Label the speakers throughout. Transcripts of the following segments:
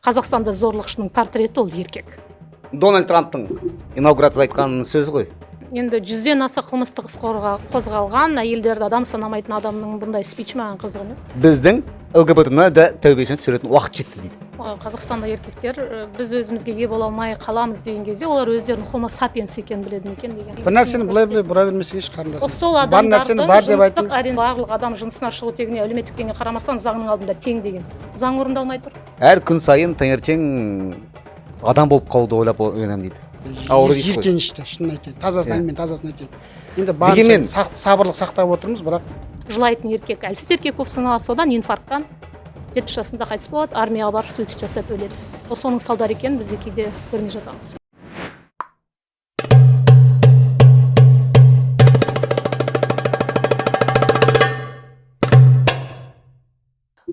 Speaker 1: Қазақстанда зорлықшының портреті ол еркек.
Speaker 2: Дональд Трамптың инаугурацияда айтқан сөзі ғой.
Speaker 1: Енді 100-ден аса қылмыстық іс қозғалған, әйелдерді адам санамайтын адамның бұндай спичі маған қызық емес.
Speaker 2: Біздің ЛГБТ-ны да тәубесіне түсіретін уақыт жетті дейді.
Speaker 1: Қазақстанда еркектер біз өзімізге ие бола алмай қаламыз деген кезде олар өздерінің хомо сапиенс екенін біледі ме екен деген.
Speaker 3: Бір нәрсені былай былай бұра бермесеңізші, қарындасым.
Speaker 1: Сол
Speaker 3: Бар нәрсені бар деп
Speaker 1: адамдардың
Speaker 3: айтыңыз.
Speaker 1: жыныстық, барлық адам жынысына шығу тегіне, әлеуметтік теңіне қарамастан заңның алдында тең деген заң орындалмай тұр.
Speaker 2: Әр күн сайын таңертең адам болып қалуды ойлап оянамын дейді. Ауыр дейсіз ғой.
Speaker 3: Жиіркенішті, шынын айтайын, тазасын
Speaker 2: Иә.
Speaker 3: әңгіменің тазасын айтайын. Енді барынша
Speaker 2: Дегенмен-
Speaker 3: сабырлық сақтап отырмыз, бірақ
Speaker 1: Жылайтын еркек әлсіз еркек болып саналады, содан инфаркттан 70 жасында қайтыс болады, армияға барып суицид жасап өледі. Ол соның салдары екенін біз де кейде көрмей жатамыз.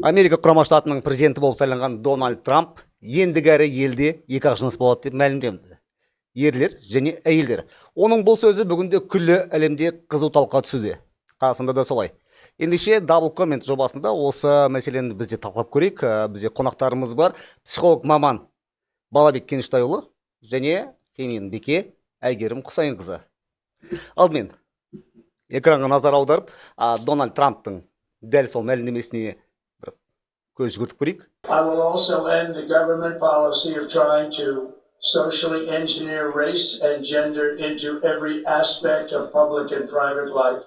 Speaker 2: Америка Құрама Штатының президенті болып сайланған Дональд Трамп ендігәрі елде екі ақ жыныс болады деп мәлімдеді. Ерлер және әйелдер. Оның бұл сөзі бүгінде күллі әлемде қызу талқыға түсуде. Қазақстанда да солай. Ендеше Double Comment жобасында осы мәселені біз де талқылап көрейік. Бізде қонақтарымыз бар. Психолог маман Балабек Кеніштайұлы және фемин бике Әйгерім Құсайынқызы. Алдымен экранға назар аударып, Дональд Трамптың дәл сол мәлімдемесіне бір көз жүгіртіп көрейік.
Speaker 4: I will also end the government policy of trying to socially engineer race and gender into every aspect of public and private life.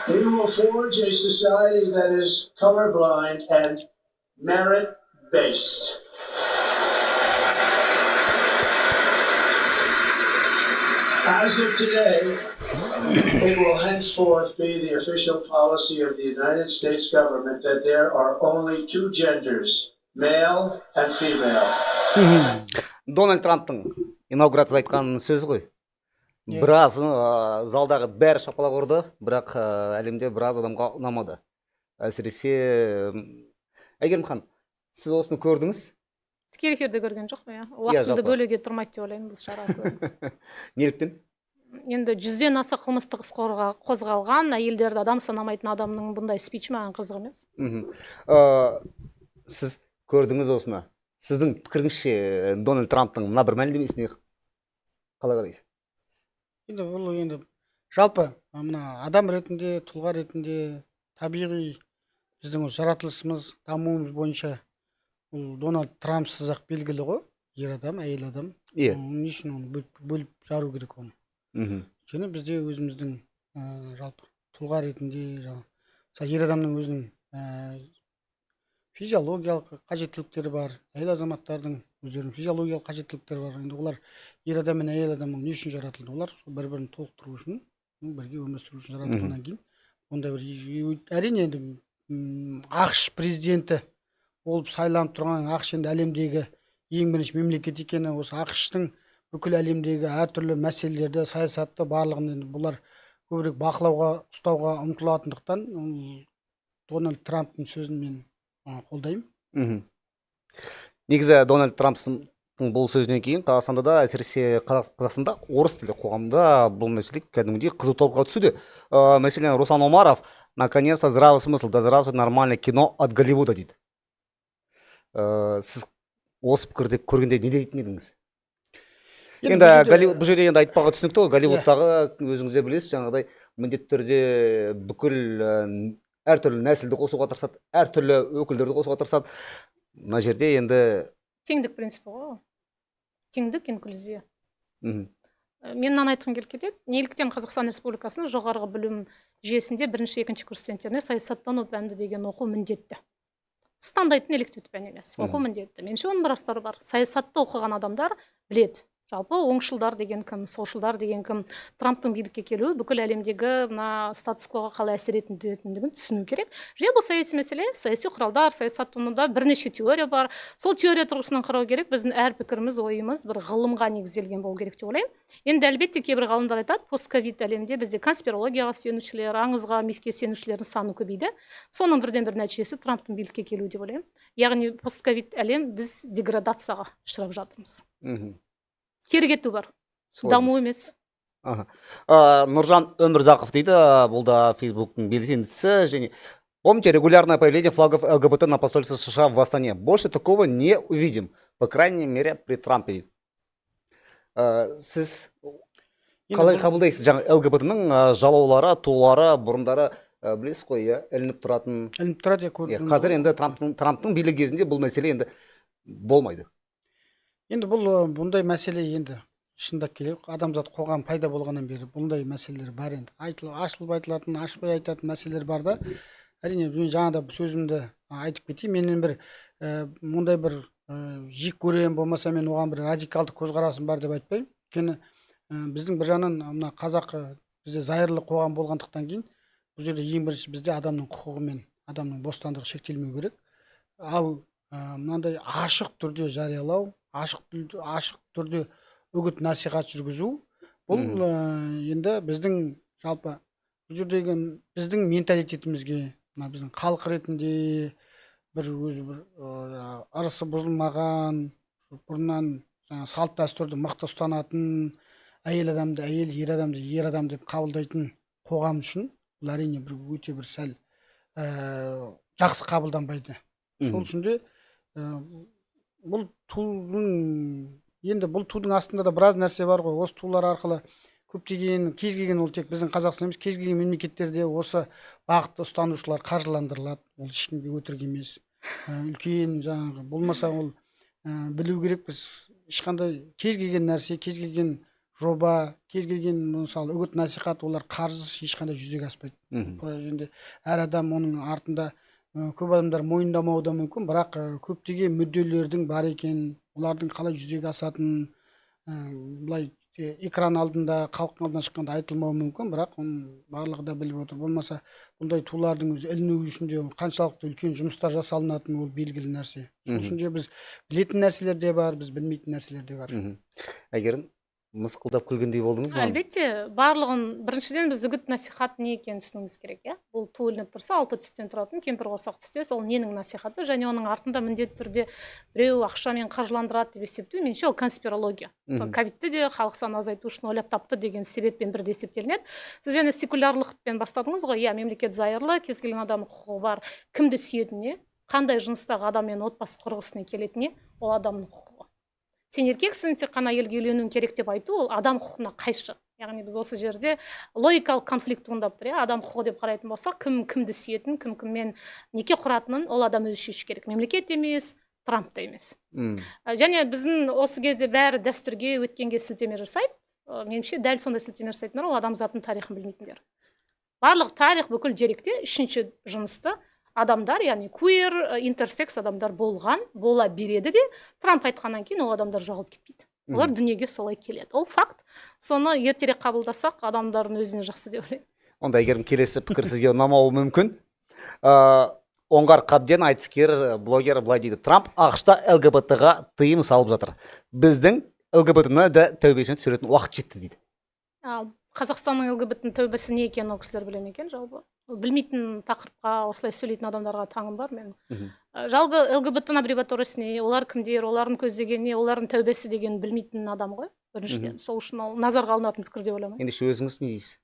Speaker 4: We will forge a society that is colorblind and merit-based. As of today, it will henceforth be the official policy of the United States government that there are only two genders, male and female.
Speaker 2: Дональд Трамптың инаугурацияда айтқан сөзі ғой.
Speaker 3: Иә.
Speaker 2: Біраз залдағы бәрі шапалақ ұрды, бірақ әлемде біраз адамға ұнамады. Әсіресе Әйгерім ханым, сіз осыны көрдіңіз?
Speaker 1: Тікелей эфирде көрген жоқпын, иә. Уақытымды
Speaker 2: жалпы.
Speaker 1: бөлуге тұрмайды деп ойлаймын бұл шараға.
Speaker 2: Неліктен?
Speaker 1: Енді 100-ден аса қылмыстық іс қозғалған, әйелдерді адам санамайтын адамның бұндай спичі маған қызық емес.
Speaker 2: Сіз көрдіңіз осыны. Сіздің пікіріңізше, Дональд Трамптың мына бір мәлімдемесіне қалай қарайсыз?
Speaker 3: Енді бұл енді жалпы мына адам ретінде, тұлға ретінде табиғи біздің осы жаратылысымыз, дамуымыз бойынша бұл Дональд Трампсыз ақ белгілі ғой, ер адам, әйел адам.
Speaker 2: Иә.
Speaker 3: Оның не үшін оны бөліп жару керек оны? Өйткені бізде өзіміздің жалпы тұлға ретінде жаңа, мысалы, ер адамның өзінің физиологиялық қажеттіліктері бар, әйел азаматтардың өздерінің физиологиялық қажеттіліктері бар. Енді олар ер адам мен әйел адам ол не үшін жаратылды? Олар сол бір-бірін толықтыру үшін, бірге өмір сүру үшін жаратылғаннан кейін ондай бір әрине енді АҚШ президенті болып сайланып тұрған АҚШ енді әлемдегі ең бірінші мемлекет екені, осы АҚШ-тың бүкіл әлемдегі әртүрлі мәселелерді, саясатты барлығын енді бұлар көбірек бақылауға ұстауға ұмтылатындықтан ол Дональд Трамптың сөзін мен қолдаймын.
Speaker 2: Негізі Дональд Трамптың бұл сөзінен кейін Қазақстанда да, әсіресе Қазақстанда орыс тілді қоғамда бұл мәселе кәдімгідей қызу талқыға түсуде. Мәселен, Руслан Омаров наконец-то здравый смысл, да здравствует нормальное кино от Голливуда дейді. Сіз осы пікірді көргенде не дейтін едіңіз?
Speaker 3: Енді
Speaker 2: Енді
Speaker 3: бұл жерде
Speaker 2: бұл жерде енді айтпағы түсінікті ғой, Голливудтағы өзіңіз де білесіз, жаңағыдай міндетті түрде бүкіл әртүрлі нәсілді қосуға тырысады, әртүрлі өкілдерді қосуға тырысады. Мына жерде енді
Speaker 1: теңдік принципі ғой. Теңдік, инклюзия. Мен мынаны айтқым келіп кетеді. Неліктен Қазақстан Республикасының жоғарғы білім жүйесінде бірінші, екінші курс студенттеріне саясаттану пәнді деген оқу міндетті. Сіз таңдайтын элективті пән емес, оқу міндетті. Меніңше оның бір астары бар. Саясатты оқыған адамдар біледі. Жалпы оңшылдар деген кім, солшылдар деген кім, Трамптың билікке келуі бүкіл әлемдегі мына статус-квоға қалай әсер ететіндігін түсіну керек. Және бұл саяси мәселе, саяси құралдар, саясаттануда бірнеше теория бар. Сол теория тұрғысынан қарау керек. Біздің әр пікіріміз, ойымыз бір ғылымға негізделген болу керек деп ойлаймын. Енді әлбетте кейбір ғалымдар айтады, постковид әлемде бізде конспирологияға сенушілер, аңызға, мифке сенушілердің саны көбейді. Соның бірден бір нәтижесі Трамптың билікке келуі деп ойлаймын. Яғни постковид әлем біз деградацияға ұшырап жатырмыз. Кері кету бар.
Speaker 2: Солай
Speaker 1: Даму
Speaker 2: дейсіз.
Speaker 1: емес.
Speaker 2: Нұржан Өмірзақов дейді, бұл да Фейсбуктың белсендісі. Және помните регулярное появление флагов ЛГБТ на посольстве США в Астане? Больше такого не увидим, по крайней мере при Трампе. Сіз
Speaker 3: Енді
Speaker 2: қалай қабылдайсыз жаңа ЛГБТ-ның жалаулары, тулары, бұрындары, білесіз ғой, иә, ілініп тұратын.
Speaker 3: Ілініп тұрады, иә, көріп
Speaker 2: Иә,
Speaker 3: жүрміз
Speaker 2: қазір
Speaker 3: ғой.
Speaker 2: енді Трамптың билігі кезінде бұл мәселе енді болмайды.
Speaker 3: Енді бұл бұндай мәселе енді шындап келе адамзат қоғам пайда болғаннан бері бұндай мәселелер бар енді. Айтылып, ашылып айтылатын, ашпай айтатын мәселелер бар да. Әрине, мен жаңа да сөзімді айтып кетейін, менен бір мұндай бір жек көремін, болмаса мен оған бір радикалды көзқарасым бар деп айтпаймын. Өйткені біздің бір жағынан мына қазақ, бізде зайырлы қоғам болғандықтан кейін бұл жерде ең бірінші бізде адамның құқығы мен адамның бостандығы шектелмеу керек. Ал мынандай ашық түрде жариялау, ашық түрде үгіт насихат жүргізу, бұл енді біздің жалпы бұл жердегі біздің менталитетімізге, мына біздің халық ретінде бір өзі бір жаңағы ырысы бұзылмаған, бұрыннан жаңа салт дәстүрді мықты ұстанатын, әйел адамды әйел, ер адамды ер адам деп қабылдайтын қоғам үшін бұл әрине бір өте бір сәл жақсы қабылданбайды. Сол үшін де бұл тудың, енді бұл тудың астында да біраз нәрсе бар ғой. Осы тулар арқылы көптеген, кез келген, ол тек біздің Қазақстан емес, кез келген мемлекеттерде осы бағытты ұстанушылар қаржыландырылады. Ол ешкімге өтірік емес. Үлкен жаңағы болмаса ол білу керекпіз, ешқандай кез келген нәрсе, кез келген жоба, кез келген мысалы үгіт насихат, олар қаржысыз ешқандай жүзеге аспайды. Енді әр адам оның артында, көп адамдар мойындамауы да мүмкін, бірақ көптеген мүдделердің бар екенін, олардың қалай жүзеге асатынын былай экран алдында, халықтың алдына шыққанда айтылмауы мүмкін, бірақ оның барлығы да біліп отыр. Болмаса бұндай тулардың өзі ілінуі үшін де қаншалықты үлкен жұмыстар жасалынатыны ол белгілі нәрсе. Сол үшін де біз білетін нәрселер де бар, біз білмейтін нәрселер де бар.
Speaker 2: Әйгерім, мысқылдап күлгендей болдыңыз ба?
Speaker 1: Әлбетте, барлығын біріншіден біз үгіт насихат не екенін түсінуіміз керек, иә. Бұл ту ілініп тұрса, алты түстен тұратын кемпір қосақ түстес, ол ненің насихаты және оның артында міндетті түрде біреу ақшамен қаржыландырады деп есептеу, меніңше, ол конспирология. Мысалы, ковидті де халық санын азайту үшін ойлап тапты деген себеппен бірдей есептелінеді. Сіз және секулярлықпен бастадыңыз ғой, иә, мемлекет зайырлы, кез келген адамның құқығы бар, кімді сүйетініне, қандай жыныстағы адаммен отбасы құрғысына келетініне, ол адамның құқығы. Сен еркексің, тек қана әйелге үйленуің керек деп айту, ол адам құқығына қайшы. Яғни біз осы жерде логикалық конфликт туындап тұр, иә? Адам құқығы деп қарайтын болсақ, кім кімді сүйетінін, кім кіммен неке құратынын ол адам өзі шешу керек. Мемлекет емес, Трамп та емес. Және біздің осы кезде бәрі дәстүрге, өткенге сілтеме жасайды. Меніңше, дәл сондай сілтеме жасайтындар ол адамзаттың тарихын білмейтіндер. Барлық тарих, бүкіл деректе үшінші жынысты адамдар, яғни квир, интерсекс адамдар болған, бола береді де, Трамп айтқаннан кейін ол адамдар жоғалып кетпейді. Олар дүниеге солай келеді. Ол факт. Соны ертерек қабылдасақ, адамдардың өзіне жақсы деп ойлаймын.
Speaker 2: Онда, Әйгерім, келесі пікір сізге ұнамауы мүмкін. Оңғар Қабден, айтыскер, блогер, былай дейді: Трамп АҚШ-та ЛГБТ-ға тыйым салып жатыр. Біздің ЛГБТ-ны да тәубесіне түсіретін уақыт жетті дейді.
Speaker 1: Ал Қазақстанның ЛГБТ-ның тәубесі не екенін ол кісілер біле ме екен жалпы? Білмейтін тақырыпқа осылай сөйлейтін адамдарға таңым бар менің. Жалпы ЛГБТ-ның аббревиатурасы не, олар кімдер, олардың көздегені не, олардың тәубесі дегенін білмейтін адам ғой, біріншіден. Сол үшін ол назарға алынатын пікір деп ойламаймын.
Speaker 2: Ендеше өзіңіз не дейсіз?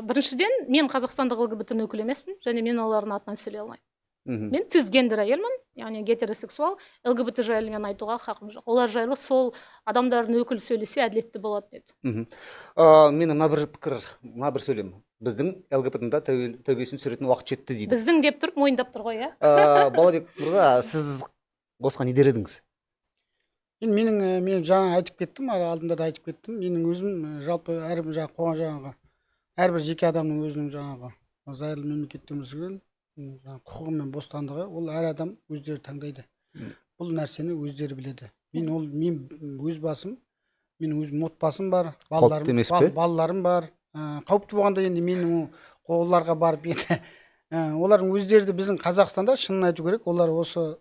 Speaker 1: Біріншіден, мен қазақстандық ЛГБТ-ның өкілі емеспін және мен олардың атынан сөйлей алмаймын. Мен цисгендер әйелмін, яғни гетеросексуал, ЛГБТ жайлы мен айтуға хақым жоқ. Олар жайлы сол адамдардың өкілі сөйлесе әділетті болатын еді.
Speaker 2: Мен мына бір пікір, мына бір сөйлем. Біздің ЛГБТ-ны да тәубесін түсіретін уақыт жетті дейді.
Speaker 1: Біздің деп тұрып мойындап тұр ғой, иә?
Speaker 2: Балабек мырза, сіз осыған не дер едіңіз?
Speaker 3: Енді мен жаңа айтып кеттім, алдында да айтып кеттім. Менің өзім, жалпы әрбір жаңағы қоғам жаңағы, әрбір жеке адамның өзінің жаңағы зайырлы мемлекетте өмір сүрген жаңағы құқығы мен бостандығы, ол әр адам өздері таңдайды. Бұл нәрсені өздері біледі. Мен өз басым, мен өзім отбасым бар,
Speaker 2: Қауіпті емес пе?
Speaker 3: балаларым бар. Қауіпті болғанда енді мен оларға барып енді, олардың өздері де біздің Қазақстанда, шынын айту керек, олар осы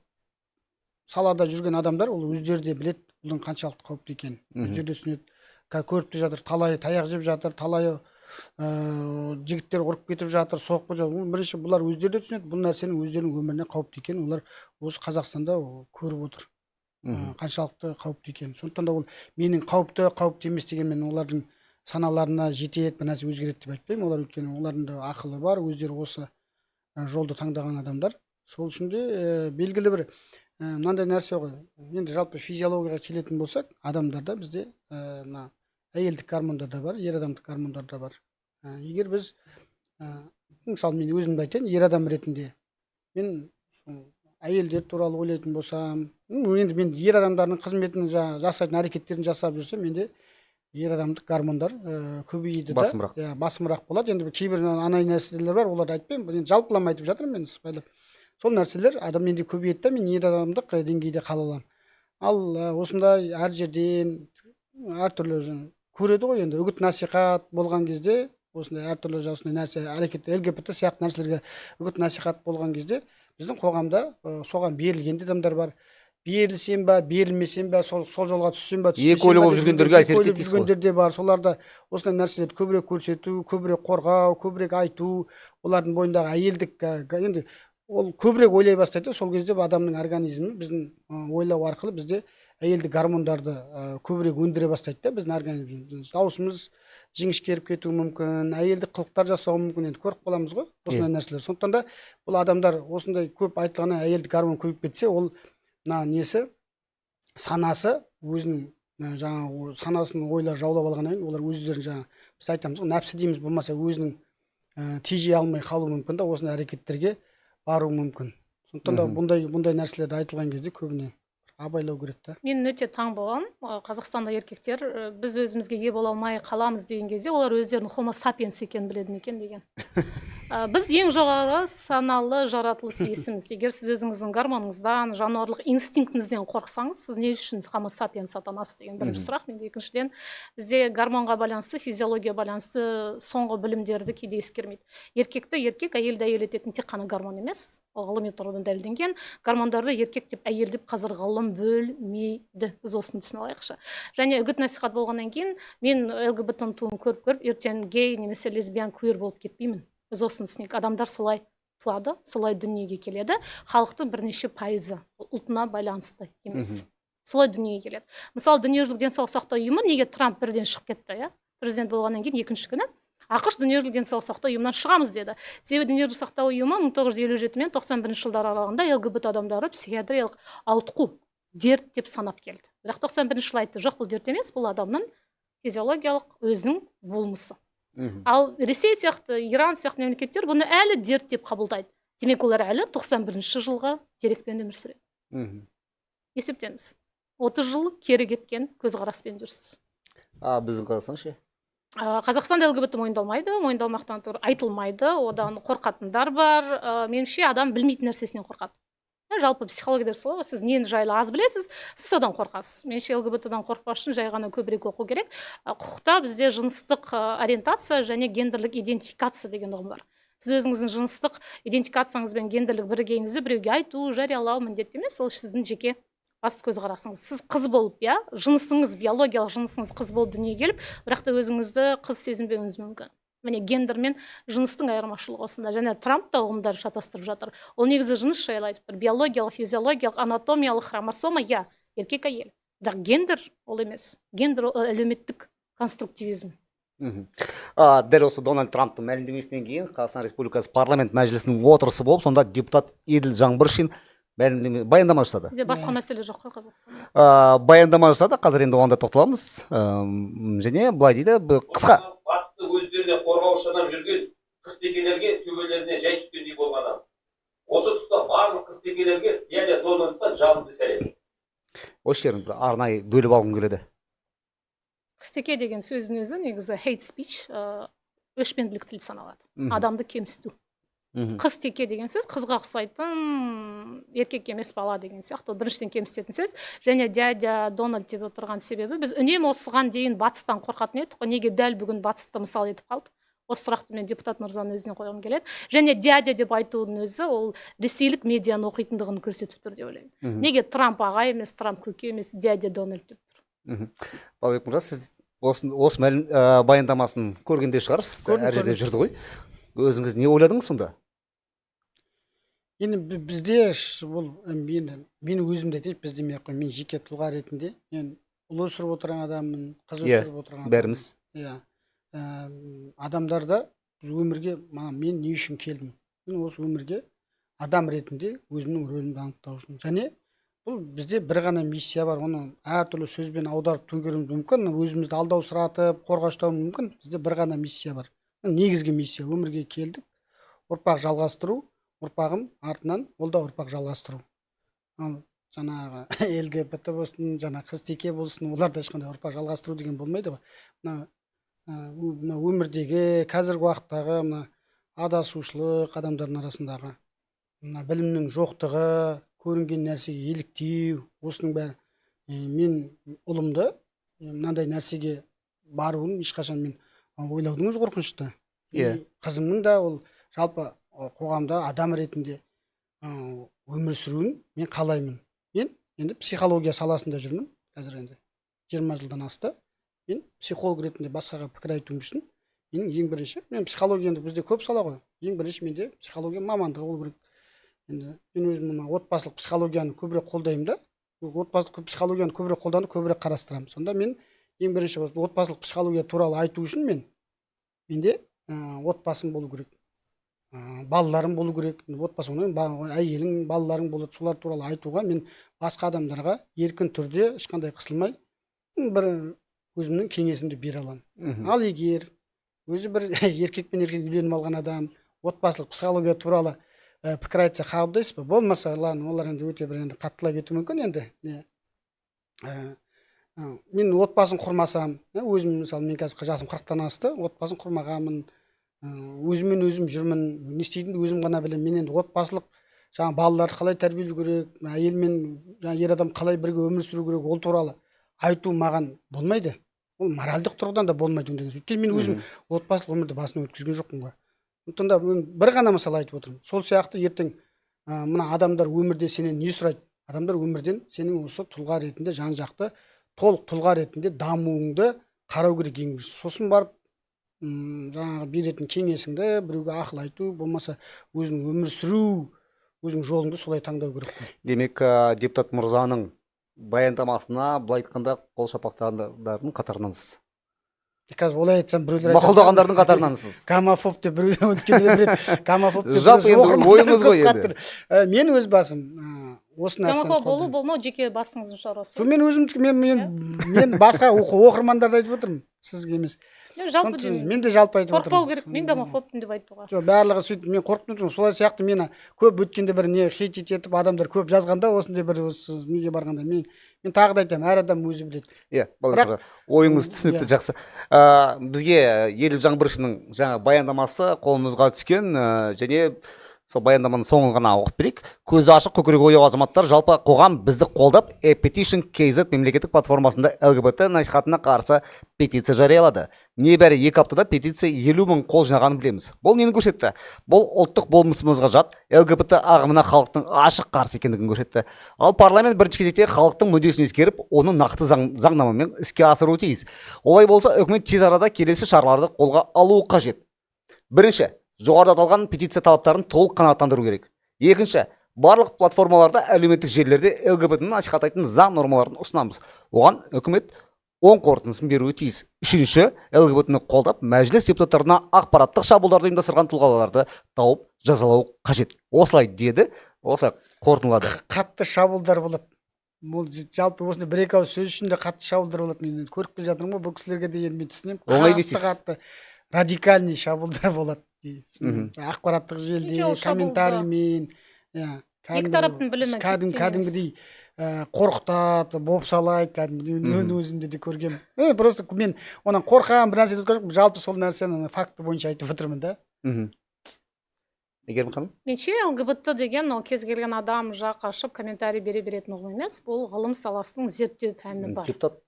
Speaker 3: салада жүрген адамдар, ол өздері де біледі бұның қаншалықты қауіпті екенін. Өздері де түсінеді. Көріп те жатыр, талайы таяқ жеп жатыр, талайы, жігіттер ұрып кетіп жатыр, соғып кетіп жатыр. Бірінші бұлар өздері де түсінеді, бұл нәрсенің өздерінің өміріне қауіпті екенін олар осы Қазақстанда көріп отыр. Қаншалықты қауіпті екенін. Сондықтан да ол менің қауіпті, қауіпті емес дегенмен олардың Саналарына жетеді, бір нәрсе өзгереді деп айтпаймын. Олар, өйткені олардың да ақылы бар, өздері осы жолды таңдаған адамдар. Сол үшін де белгілі бір мынандай нәрсе ғой. Енді жалпы физиологияға келетін болсақ, адамдарда, бізде мына әйелдік гормондар да бар, ер адамдық гормондар да бар. Егер біз мысалы, мен өзімді айтайын, ер адам ретінде мен сол әйелдер туралы ойлайтын болсам, енді мен ер адамдардың қызметін, жаңағы жасайтын әрекеттерін жасап жүрсем, менде ер адамдық гормондар көбейеді да.
Speaker 2: Басымырақ.
Speaker 3: Иә, басымырақ болады. Енді кейбір анай нәрселер бар, оларды айтпаймын, енді жалпылама айтып жатырмын мен, сыпайылап. Сол нәрселер адам менде көбейеді да, мен ер адамдық деңгейде қала аламын. Ал осындай әр жерден әртүрлі көреді ғой, енді үгіт насихат болған кезде, осындай әртүрлі осындай нәрсе, әрекет, ЛГБТ сияқты нәрселерге үгіт насихат болған кезде, біздің қоғамда соған берілген де адамдар бар. Берілсем ба, берілмесем ба, сол жолға түссем ба,
Speaker 2: Екі ойлы
Speaker 3: түспесем ба
Speaker 2: болып
Speaker 3: деп
Speaker 2: жүргендерге әсер
Speaker 3: екі ойлы
Speaker 2: етеді дейсіз ғой.
Speaker 3: жүргендер де бар. Соларда осындай нәрселерді көбірек көрсету, көбірек қорғау, көбірек айту, олардың бойындағы әйелдік енді ол көбірек ойлай бастайды да. Сол кезде адамның организмі біздің ойлау арқылы бізде әйелдік гормондарды көбірек өндіре бастайды да. Біздің организм, дауысымыз жіңішкеріп кетуі мүмкін, әйелдік қылықтар жасауы мүмкін. Енді көріп қаламыз ғой осындай нәрселер. Сондықтан да бұл адамдар осындай көп айтылғаннан, әйелдік гормон көбейіп кетсе, ол мына несі, санасы өзінің жаңағы санасын ойлар жаулап алғаннан кейін, олар өздерін, жаңағы біз айтамыз ғой, нәпсі дейміз, болмаса өзінің тежей алмай қалуы мүмкін да, осындай әрекеттерге баруы мүмкін. Сондықтан да бұндай нәрселерді айтылған кезде көбіне абайлау керек та.
Speaker 1: Мен өте таң болғанмын. Қазақстанда еркектер біз өзімізге ие бола алмай қаламыз деген кезде, олар өздерінің хомо сапиенс екенін біледі ме екен деген. Біз ең жоғары саналы жаратылыс иесіміз. Егер сіз өзіңіздің гормоныңыздан, жануарлық инстинктіңізден қорықсаңыз, сіз не үшін хомо сапиенс атанасыз деген бірінші сұрақ менде. Екіншіден, бізде гормонға байланысты, физиология байланысты соңғы білімдерді кейде ескермейді. Еркекті еркек, әйелді әйел ететін тек қана гормон емес, ол ғылыми тұрғыдан дәлелденген. Гормондарды еркек деп, әйел деп қазір ғылым бөлмейді, біз осыны түсіне алайықшы. Және үгіт насихат болғаннан кейін, мен ЛГБТ туын көріп көріп ертең гей немесе лесбиян, квир болып кетпеймін. Біз осыны түсінейік: адамдар солай туады, солай дүниеге келеді. Халықтың бірнеше пайызы, ол ұлтына байланысты емес, солай дүниеге келеді. Мысалы, Дүниежүзілік денсаулық сақтау ұйымы, неге Трамп бірден шығып кетті, иә, президент болғаннан кейін екінші күні АҚШ Дүниежүзілік денсаулық сақтау ұйымынан шығамыз деді? Себебі Дүниежүзілік сақтау ұйымы 1957 мен 91 жылдар аралығында ЛГБТ адамдары психиатриялық ауытқу, дерт деп санап келді. Бірақ 91 жылы айтты: жоқ, бұл дерт емес, бұл адамның физиологиялық өзінің болмысы. Ал Ресей сияқты, Иран сияқты мемлекеттер бұны әлі дерт деп қабылдайды. Демек, олар әлі 91 жылғы дерекпен өмір сүреді. Есептеңіз, 30 жыл кері кеткен көзқараспен жүрсіз.
Speaker 2: А біздің Қазақстан ше?
Speaker 1: Қазақстанда ЛГБТ мойындалмайды, мойындалмақтан тұр, айтылмайды, одан қорқатындар бар. Меніңше, адам білмейтін нәрсесінен қорқады. Жалпы психологияда солай ғой: сіз нені жайлы аз білесіз, сіз содан қорқасыз. Меніңше, ЛГБТ-дан қорықпас үшін жай ғана көбірек оқу керек. Құқықта бізде жыныстық ориентация және гендерлік идентификация деген ұғым бар. Сіз өзіңіздің жыныстық идентификацияңыз бен гендерлік бірегейіңізді біреуге айту, жариялау міндетті емес, ол сіздің жеке бас көзқарасыңыз. Сіз қыз болып, иә, жынысыңыз, биологиялық жынысыңыз қыз болып дүниеге келіп, бірақ та өзіңізді қыз сезінбеуіңіз мүмкін. Міне, гендер мен жыныстың айырмашылығы осында. Және Трамп та ұғымдарды шатастырып жатыр. Ол негізі жыныс жайлы айтып тұр: биологиялық, физиологиялық, анатомиялық хромосома, иә, еркек, әйел, бірақ гендер ол емес. Гендер ол әлеуметтік конструктивизм.
Speaker 2: Дәл осы Дональд Трамптың мәлімдемесінен кейін Қазақстан Республикасы Парламент Мәжілісінің отырысы болып, сонда депутат Еділ Жаңбыршин мәлімдеме, баяндама жасады.
Speaker 1: Бізде басқа мәселе жоқ қой Қазақстанда.
Speaker 2: Баяндама жасады, қазір енді оған да тоқталамыз. Және былай дейді, қысқа.
Speaker 5: Батысты өздеріне қорғаушы санап жүрген қызтекелерге төбелеріне жай түскендей болған. Осы тұста барлық қызтекелерге дядя Дональдтан жалынды сәлем.
Speaker 2: Осы жерін бір арнайы бөліп алғым келеді.
Speaker 1: Қызтеке деген сөздің өзі негізі hate speech, өшпенділік тіл саналады, адамды кемсіту. Қыз теке деген сөз қызға ұқсайтын еркек емес бала деген сияқты. Ол біріншіден кемсітетін сөз. Және дядя Дональд деп отырған себебі, біз үнемі осыған дейін батыстан қорқатын едік қой. Неге дәл бүгін батысты мысал етіп қалдық? Осы сұрақты мен депутат мырзаның өзіне қойғым келеді. Және дядя деп айтудың өзі ол ресейлік медианы оқитындығын көрсетіп тұр деп ойлаймын. Неге Трамп аға емес, Трамп көке емес, дядя Дональд деп тұр?
Speaker 2: Балабек мырза, сіз осы мәлім баяндамасын көрген де шығарсыз.
Speaker 3: Көрдім,
Speaker 2: әр жерде
Speaker 3: көрдім.
Speaker 2: жүрді ғой. Өзіңіз не ойладыңыз сонда?
Speaker 3: Енді бізде бұл енді мен өзімді айтайын, біз демей ақ қояйын, мен жеке тұлға ретінде, мен ұл өсіріп отырған адаммын, қыз
Speaker 2: Иә,
Speaker 3: өсіріп отырған адаммын.
Speaker 2: Бәріміз.
Speaker 3: Иә. Адамдарда біз өмірге, мен не үшін келдім? Мен осы өмірге адам ретінде өзімнің рөлімді анықтау үшін. Және бұл бізде бір ғана миссия бар, оны әртүрлі сөзбен аударып төңкеруіміз мүмкін, өзімізді алдаусыратып, қорғаштауымыз мүмкін. Бізде бір ғана миссия бар. Негізгі миссия: өмірге келдік, ұрпақ жалғастыру, ұрпағым артынан ол да ұрпақ жалғастыру. Ал жаңағы ЛГБТ болсын, жаңа қыз теке болсын, оларда ешқандай ұрпақ жалғастыру деген болмайды ғой. Мына өмірдегі қазіргі уақыттағы мына адасушылық, адамдардың арасындағы мына білімнің жоқтығы, көрінген нәрсеге еліктеу, осының бәрі. Мен ұлымды мынандай нәрсеге баруын ешқашан мен ойлаудың өзі қорқынышты.
Speaker 2: Иә.
Speaker 3: Қызымның да ол жалпы қоғамда адам ретінде өмір сүруін мен қалаймын. Мен енді психология саласында жүрмін қазір, енді 20 жылдан асты. Мен психолог ретінде басқаға пікір айтуым үшін менің ең бірінші, мен психология, енді бізде көп сала ғой, ең бірінші менде психология мамандығы болу керек. Енді мен өзім мына отбасылық психологияны көбірек қолдаймын да, отбасылық психологияны көбірек қолданып, көбірек қарастырамын. Сонда мен ең бірінші отбасылық психология туралы айту үшін менде отбасым болу керек, балаларым болу керек. Енді отбасы болғаннан кейін әйелің, балаларың болады, солар туралы айтуға мен басқа адамдарға еркін түрде ешқандай қысылмай бір өзімнің кеңесімді бере аламын. Ал егер өзі бір еркек пен еркек үйленіп алған адам отбасылық психология туралы пікір айтса, қабылдайсыз ба? Болмаса, ладно, олар енді өте бір енді қаттылай кетуі мүмкін енді. Не? Мен отбасын құрмасам, өзім мысалы, мен қазір жасым 40-тан асты, отбасын құрмағанмын, өзіммен өзім жүрмін, не істейтінімді өзім ғана білемін. Мен енді отбасылық жаңа балаларды қалай тәрбиелеу керек, әйел мен жаңа ер адам қалай бірге өмір сүру керек, ол туралы айту маған болмайды. Ол моральдық тұрғыдан да болмайды ондай нәрсе. Өйткені мен өзім отбасылық өмірді басынан өткізген жоқпын ғой. Сондықтан да мен бір ғана мысал айтып отырмын. Сол сияқты ертең мына адамдар өмірде сенен не сұрайды? Адамдар өмірден сенің осы тұлға ретінде жан жақты толық тұлға ретінде дамуыңды қарау керек ең бірінші. Сосын барып жаңағы беретін кеңесіңді, біреуге ақыл айту, болмаса өзің өмір сүру, өзің жолыңды солай таңдау керек қой.
Speaker 2: Демек, депутат мырзаның баяндамасына былай айтқанда қол шапақтағандардың қатарынансыз.
Speaker 3: Қазір олай айтсам, біреулер айтады,
Speaker 2: Мақұлдағандардың қатарынансыз.
Speaker 3: Гомофоб деп біреулер өткенде бір рет гомофоб деп
Speaker 2: Жалпы
Speaker 3: біреу
Speaker 2: енді
Speaker 3: оқырмандар
Speaker 2: ойыңыз ғой
Speaker 3: көп
Speaker 2: енді.
Speaker 3: қатты. Мен өз басым осы нәрсені
Speaker 1: Гомофоб болу
Speaker 3: қолдаймын.
Speaker 1: болмау жеке басыңыздың шаруасы.
Speaker 3: Жоқ, мен өзім, мен басқа оқырмандарды айтып отырмын, сізге емес.
Speaker 1: Жоқ, жалпы
Speaker 3: Сондықтан
Speaker 1: деймін.
Speaker 3: мен де жалпы айтып
Speaker 1: Қорықпау
Speaker 3: отырмын.
Speaker 1: керек, мен гомофобпын деп айтуға.
Speaker 3: Жоқ, барлығы сөйтіп мен қорқып тұрмын. Солай сияқты мені көп өткенде бір не хейтить етіп адамдар көп жазғанда, осындай бір осы неге барғанда мен тағы да айтамын, әр адам өзі біледі.
Speaker 2: Иә,
Speaker 3: Бірақ
Speaker 2: балалар, ойыңыз түсінікті,
Speaker 3: иә.
Speaker 2: жақсы. Бізге Еділ Жаңбыршиннің жаңа баяндамасы қолымызға түскен, және сол баяндаманың соңын ғана оқып берейік. Көзі ашық, көкірегі ояу азаматтар, жалпы қоғам бізді қолдап, e-petition kz мемлекеттік платформасында ЛГБТ насихатына қарсы петиция жариялады. Небәрі 2 аптада петиция 50 000 қол жинағанын білеміз. Бұл нені көрсетті? Бұл ұлттық болмысымызға жат ЛГБТ ағымына халықтың ашық қарсы екендігін көрсетті. Ал парламент бірінші кезекте халықтың мүддесін ескеріп, оны нақты заңнамамен іске асыруы тиіс. Олай болса, үкімет тез арада келесі шараларды қолға алуы қажет. Бірінші, жоғарыда аталған петиция талаптарын толық қанағаттандыру керек. Екінші, барлық платформаларда, әлеуметтік желілерде ЛГБТ-ні насихаттайтын заң нормаларын ұсынамыз. Оған үкімет оң қорытындысын беруі тиіс. Үшінші, ЛГБТ-ні қолдап, мәжіліс депутаттарына ақпараттық шабуылдарды ұйымдастырған тұлғаларды тауып жазалау қажет. Осылай деді, осылай қорытындылады.
Speaker 3: Қатты шабуылдар болады. Ол жалпы осындай бір екі ауыз сөз үшін де қатты шабуылдар болады. Мен енді көріп келе жатырмын ғой, бұл кісілерге де енді мен түсінемін.
Speaker 2: Оңай
Speaker 3: Қатты,
Speaker 2: емес.
Speaker 3: қатты радикальный шабуылдар болады. Ақпараттық желіде,
Speaker 1: Жоқ, шабуылда.
Speaker 3: комментариймен, иә,
Speaker 1: Екі
Speaker 3: кәдімгі
Speaker 1: тараптың білімі тең емес.
Speaker 3: Кәдімгідей қорқытады, бопсалайды кәдімгідей. Мен өзімде де көргенмін. Просто мен онан қорқамын, бір нәрсе деп отырған жоқпын. Жалпы сол нәрсені факті бойынша айтып отырмын да.
Speaker 2: Әйгерім ханым?
Speaker 1: Менше, ЛГБТ деген ол кез келген адам жақ ашып комментарий бере беретін ұғым емес. Бұл ғылым саласының зерттеу пәні бар.
Speaker 2: Депутат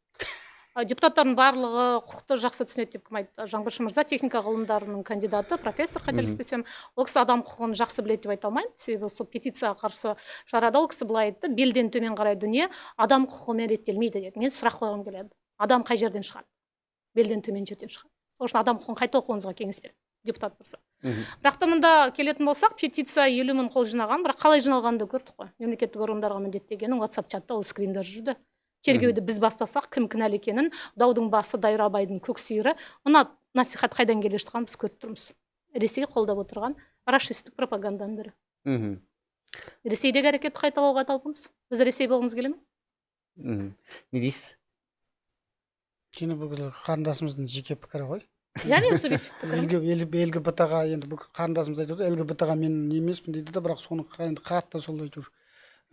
Speaker 1: Депутаттардың барлығы құқықты жақсы түсінеді деп кім айтты? Жаңбыршин мырза техника ғылымдарының кандидаты, профессор, қателеспесем. Ол кісі адам құқығын жақсы біледі деп айта алмаймын, себебі сол петицияға қарсы шарада ол кісі былай айтты: белден төмен қарай дүние адам құқығымен реттелмейді деді. Мен сұрақ қойғым келеді: адам қай жерден шығады? Белден төмен жерден шығады. Сол үшін адам құқығын қайта оқуыңызға кеңес беремін, депутат мырза. Бірақ та мында келетін болсақ, петиция 50 000 қол жинаған, бірақ қалай жиналғанын да көрдік қой. Мемлекеттік органдарға міндеттегенін WhatsApp чатта ол скриндар жүрді. Тергеуді біз бастасақ, кім кінәлі екенін, даудың басы Дайрабайдың көк сиыры. Мына Насихат қайдан келе жатқанын біз көріп тұрмыз. Ресей қолдап отырған рашистік пропаганданың бірі. Ресейдегі әрекетті қайталауға талпыныс. Біз Ресей болғымыз келе ме?
Speaker 2: Не дейсіз?
Speaker 3: Енді бұл қарындасымыздың жеке пікірі ғой.
Speaker 1: Иә, менің субъективті пікірім.
Speaker 3: ЛГБТ-ға енді бүкіл қарындасымыз айтып отыр, ЛГБТ-ға мен емеспін дейді да, бірақ соны енді қатты сол әйтеуір.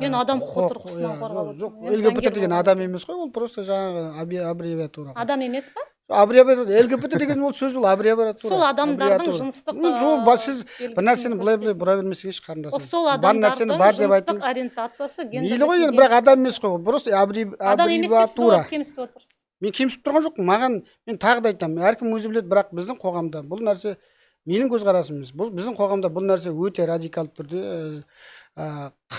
Speaker 1: Мен адам құқығы тұрғысынан қорғап
Speaker 3: жоқ,
Speaker 1: отырмын.
Speaker 3: ЛГБТ деген адам емес қой, ол просто жаңағы аббревиатура.
Speaker 1: Адам емес па?
Speaker 3: Аббревиатура. ЛГБТ деген ол сөз, ол аббревиатура.
Speaker 1: Сол адамдардың жыныстық
Speaker 3: Сол сіз бір нәрсені былай-былай бұра бермесеңізші, қарындасым.
Speaker 1: Сол адамдардың жыныстық ориентациясы гендерлік.
Speaker 3: Мейлі ғой енді, бірақ адам емес қой, ол просто аббревиатура. Мен кемсітіп тұрған жоқпын. Маған, мен тағы да айтамын, әркім өзі біледі, бірақ біздің қоғамда бұл нәрсе, менің көзқарасым емес, бұл біздің қоғамда бұл нәрсе өте радикалды түрде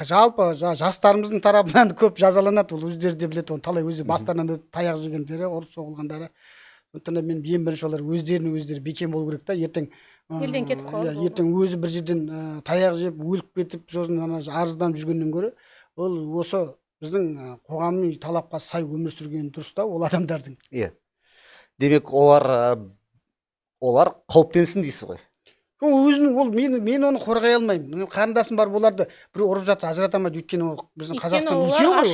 Speaker 3: жалпы жастарымыздың тарапынан көп жазаланады. Ол өздері де біледі, оны талай өзі бастарынан өтіп таяқ жегендері, ұрып соғылғандары. Сондықтан да мен ең бірінші олар өздеріне өздері бекем болу керек та, ертең
Speaker 1: елден кетіп қалады.
Speaker 3: Ертең өзі бір жерден таяқ жеп өліп кетіп, сосын ана арызданып жүргеннен гөрі ол осы біздің қоғамның талапқа сай өмір сүрген дұрыс та ол адамдардың.
Speaker 2: Иә. Демек, олар қауіптенсін дейсіз ғой.
Speaker 3: Ол өзінің, ол мен оны қорғай алмаймын. Қарындасым бар, оларды біреу ұрып жатса ажырата алмайды, өйткені ол біздің Қазақстан үлкен ғой.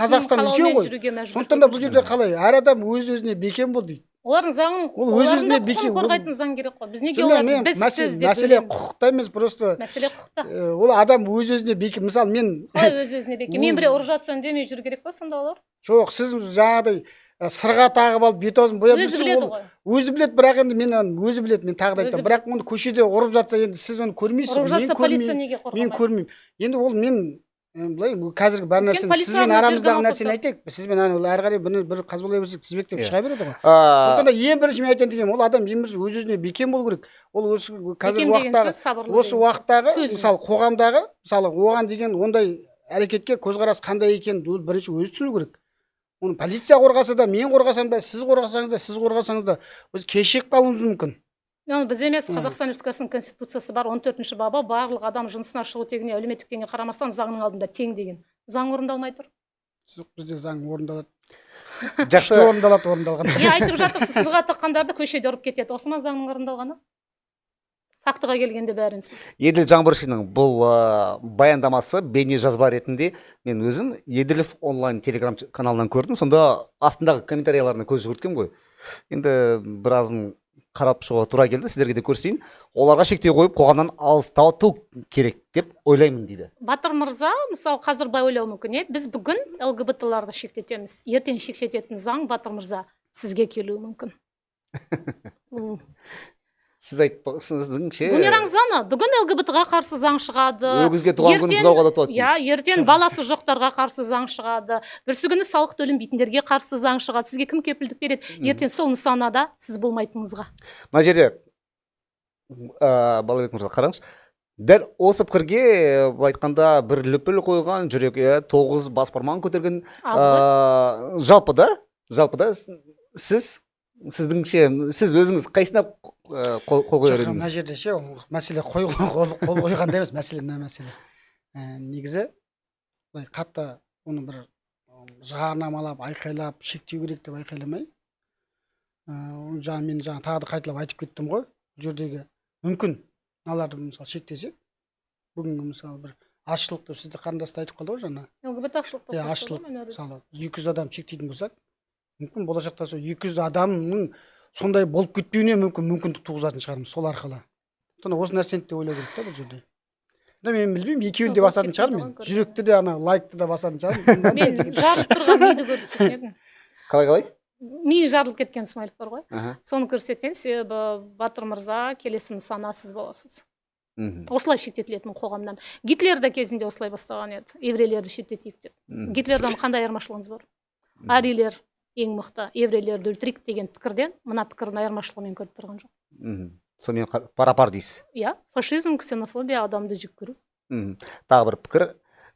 Speaker 3: Қазақстан үлкен ғой. Сондықтан да бұл жерде қалай әр адам өз өзіне бекем бол дейді.
Speaker 1: Олардың заңын,
Speaker 3: ол өз өзіне бекем
Speaker 1: қорғайтын заң керек қой. Біз неге оларды біз сіз деп
Speaker 3: мәселе құқықта емес, просто
Speaker 1: мәселе құқықта.
Speaker 3: Ол адам өз өзіне бекем. Мысалы мен
Speaker 1: қалай өз өзіне бекем? Мен біреу ұрып жатса үндемей жүру керек па сонда олар?
Speaker 3: Жоқ, сіз жаңағыдай сырға тағып алып бет аузын бояп
Speaker 1: өзі біледі ғой.
Speaker 3: Өзі біледі, бірақ енді мен өзі біледі, мен тағы да айтамын. Бірақ оны көшеде ұрып жатса енді сіз оны көрмейсіз.
Speaker 1: Ұрып жатса полиция неге қорғамайды?
Speaker 3: Мен көрмеймін. Енді ол мен былай қазіргі бар нәрсені сізбен арамыздағы нәрсені айтайық. Сізбен әрі қарай бір қазбалай берсек тізбектеп шыға береді ғой. Сондықтан да ең бірінші мен айтайын дегенім, ол адам ең бірінші өз өзіне бекем болу керек. Ол осы қазіргі уақыттағы, осы уақыттағы, мысалы қоғамдағы, мысалы оған деген ондай әрекетке көзқарас қандай екенін ол бірінші өзі түсіну керек. Оны полиция қорғаса да, мен қорғасам да, сіз қорғасаңыз да, сіз қорғасаңыз да, біз кешігіп қалуымыз мүмкін.
Speaker 1: Біз емес, Қазақстан Республикасының Конституциясы бар, 14-ші бабы, барлық адам жынысына, шығу тегіне, әлеуметтік теңіне қарамастан заңның алдында тең деген. Заң орындалмай тұр.
Speaker 3: Жоқ, бізде заң орындалады.
Speaker 2: Жақсы
Speaker 3: орындалады, орындалған.
Speaker 1: Иә, айтып жатырсыз, сызға тыққандарды көшеде ұрып кетеді. Осы ма заңның орындалғаны? Фактыға келгенде бәрін сіз.
Speaker 2: Еділ Жаңбыршиннің бұл баяндамасы бейне жазба ретінде мен өзім Еділов онлайн телеграм каналынан көрдім. Сонда астындағы комментарияларына көз жүгірткем ғой. Енді біразын қарап шығуға тура келді, сіздерге де көрсетейін. Оларға шектеу қойып қоғамнан алыстату керек деп ойлаймын дейді.
Speaker 1: Батыр мырза, мысалы, қазір былай ойлауы мүмкін, біз бүгін ЛГБТ-ларды шектетеміз. Ертең шектететін заң, Батыр мырза, сізге келуі мүмкін.
Speaker 2: Сіз айтпақсыздыңше.
Speaker 1: Бумеранг заңы. Бүгін ЛГБТ-ға қарсы заң шығады.
Speaker 2: Өгізге туған күн бұзауға да туады.
Speaker 1: Иә, ертең баласы жоқтарға қарсы заң шығады. Бірсі күні салық төленбейтіндерге қарсы заң шығады. Сізге кім кепілдік береді? Ертең сол нысанада сіз болмайтыныңызға.
Speaker 2: Мына жерде Балабек мырза, қараңызшы. Дәл осы пікірге былай айтқанда бір лүпіл қойған, жүрек 9 бас бармағын көтерген. Жалпы да сіз сіздіңше, сіз өзіңіз қайсына қол қояр едіңіз?
Speaker 3: Мына жерде ше, мәселе қол қойғанда емес, мәселе мына мәселе. Негізі былай қатты оны бір жарнамалап, айқайлап, шектеу керек деп айқайламай. Жаңа мен жаңа тағы да қайталап айтып кеттім ғой. Бұл жердегі мүмкін мыналарды мысалы шектесек, бүгінгі мысалы бір азшылық деп сізді қарындас та айтып қалды ғой жаңа.
Speaker 1: ЛГБТ азшылық.
Speaker 3: Иә, азшылық. Мысалы 200 адам шектейтін болсақ, мүмкін болашақта сол 200 адамның сондай болып кетпеуіне мүмкін мүмкіндік туғызатын шығармыз сол арқылы. Сондықтан осы нәрсені де ойлау керек та бұл жерде. Мен білмеймін, екеуін де басатын шығармын мен. Жүректі де, ана лайкты да басатын шығармын.
Speaker 1: Мен жарылып тұрған миды көрсететін едім.
Speaker 2: Қалай?
Speaker 1: Миы жарылып кеткен смайлик бар ғой. Соны көрсеткен, себебі Батыр мырза келесі нысана сіз боласыз. Осылай шектетілетін қоғамнан. Гитлер де кезінде осылай бастаған еді. Еврейлерді шеттетейік деп. Гитлерден қандай айырмашылығыңыз бар? Арийлер ең мықты, еврейлерді өлтірейік деген пікірден мына пікірдің айырмашылығын мен көріп тұрған жоқ.
Speaker 2: Сонымен пара-пар дейсіз.
Speaker 1: Иә, фашизм, ксенофобия, адамды жек көру.
Speaker 2: Тағы бір пікір,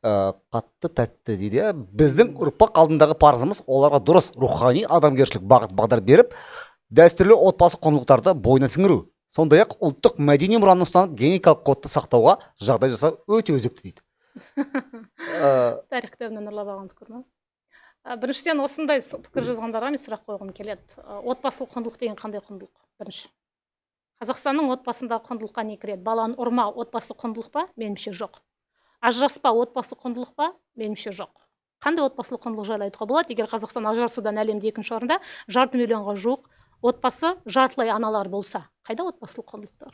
Speaker 2: қатты тәтті дейді. Біздің ұрпақ алдындағы парызымыз оларға дұрыс рухани адамгершілік бағыт бағдар беріп, дәстүрлі отбасы құндылықтарды бойына сіңіру. Сондай-ақ ұлттық мәдени мұраны ұстанып, генетикалық кодты сақтауға жағдай жасау өте өзекті дейді.
Speaker 1: Тарих кітабынан ұрлап алған пікір ма? Біріншіден, осындай пікір жазғандарға мен сұрақ қойғым келеді. Отбасылық құндылық деген қандай құндылық? Бірінші, Қазақстанның отбасындағы құндылыққа не кіреді? Баланы ұрма отбасы құндылық па? Меніңше, жоқ. Ажыраспа отбасы құндылық па? Меніңше, жоқ. Қандай отбасылық құндылық жайлы айтуға болады, егер Қазақстан ажырасудан әлемде екінші орында, жарты миллионға жуық отбасы жартылай аналар болса? Қайда отбасылық құндылықтар?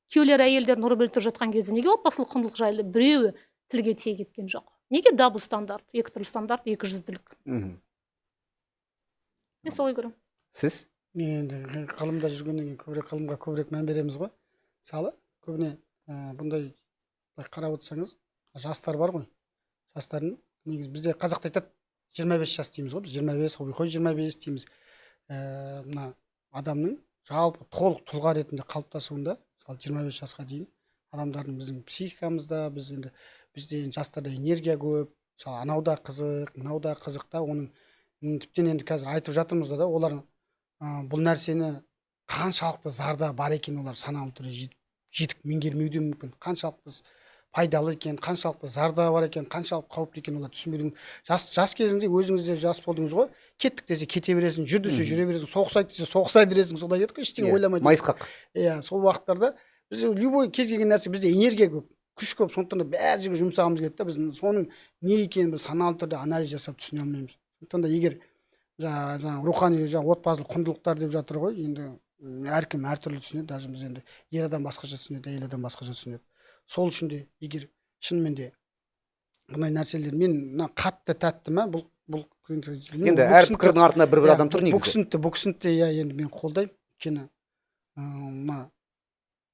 Speaker 1: Күйеулері әйелдерін ұрып өлтіріп жатқан кезде неге отбасылық құндылық жайлы біреуі тілге тиек еткен жоқ? Неге double стандарт, екі түрлі стандарт, екі жүзділік? Мен солай көремін.
Speaker 2: Сіз?
Speaker 3: Мен енді ғылымда жүргеннен кейін көбірек ғылымға көбірек мән береміз ғой. Мысалы, көбіне бұндай былай қарап отырсаңыз, жастар бар ғой, жастардың негізі бізде қазақта айтады, 25 жас дейміз ғой, біз 25, ой, 25 дейміз. Мына адамның жалпы толық тұлға ретінде қалыптасуында, мысалы, 25 жасқа дейін адамдардың біздің психикамызда, біз енді бізде енді жастарда энергия көп, мысалы, анау да қызық, мынау да қызық та. Оның тіптен енді қазір айтып жатырмыз да, олар бұл нәрсені қаншалықты зарда бар екенін олар саналы түрде жетік меңгермеуі де мүмкін. Қаншалықты пайдалы екен, қаншалықты зарда бар екен, қаншалықты қауіпті екенін олар түсінбеуі мүмкін. Жас кезінде өзіңіз де жас болдыңыз ғой, кеттік десе кете бересің, жүр десе жүре бересің, соғысайық десе соғыса бересің, солай едік қой, ештеңе ойламайды.
Speaker 2: Майысқақ.
Speaker 3: Иә, сол уақыттарда біз любой кез келген нәрсе, бізде энергия көп, күш көп, сондықтан да бәр жерге жұмсағымыз келеді да. Біз соның не екенін біз саналы түрде анализ жасап түсіне алмаймыз. Сондықтан да егер жаңағы рухани, жаңағы отбасылық құндылықтар деп жатыр ғой енді, әркім әртүрлі түсінеді. Даже біз енді ер адам басқаша түсінеді, әйел адам басқаша түсінеді. Сол үшін де егер шынымен де бұндай нәрселер мен мына қатты тәтті ма, бұл
Speaker 2: Енді
Speaker 3: бұл
Speaker 2: әр
Speaker 3: кісіні
Speaker 2: пікірдің артында бір бір
Speaker 3: иә,
Speaker 2: адам тұр
Speaker 3: бұл
Speaker 2: негізі.
Speaker 3: Бұл кісіні иә, енді мен қолдаймын, өйткені мына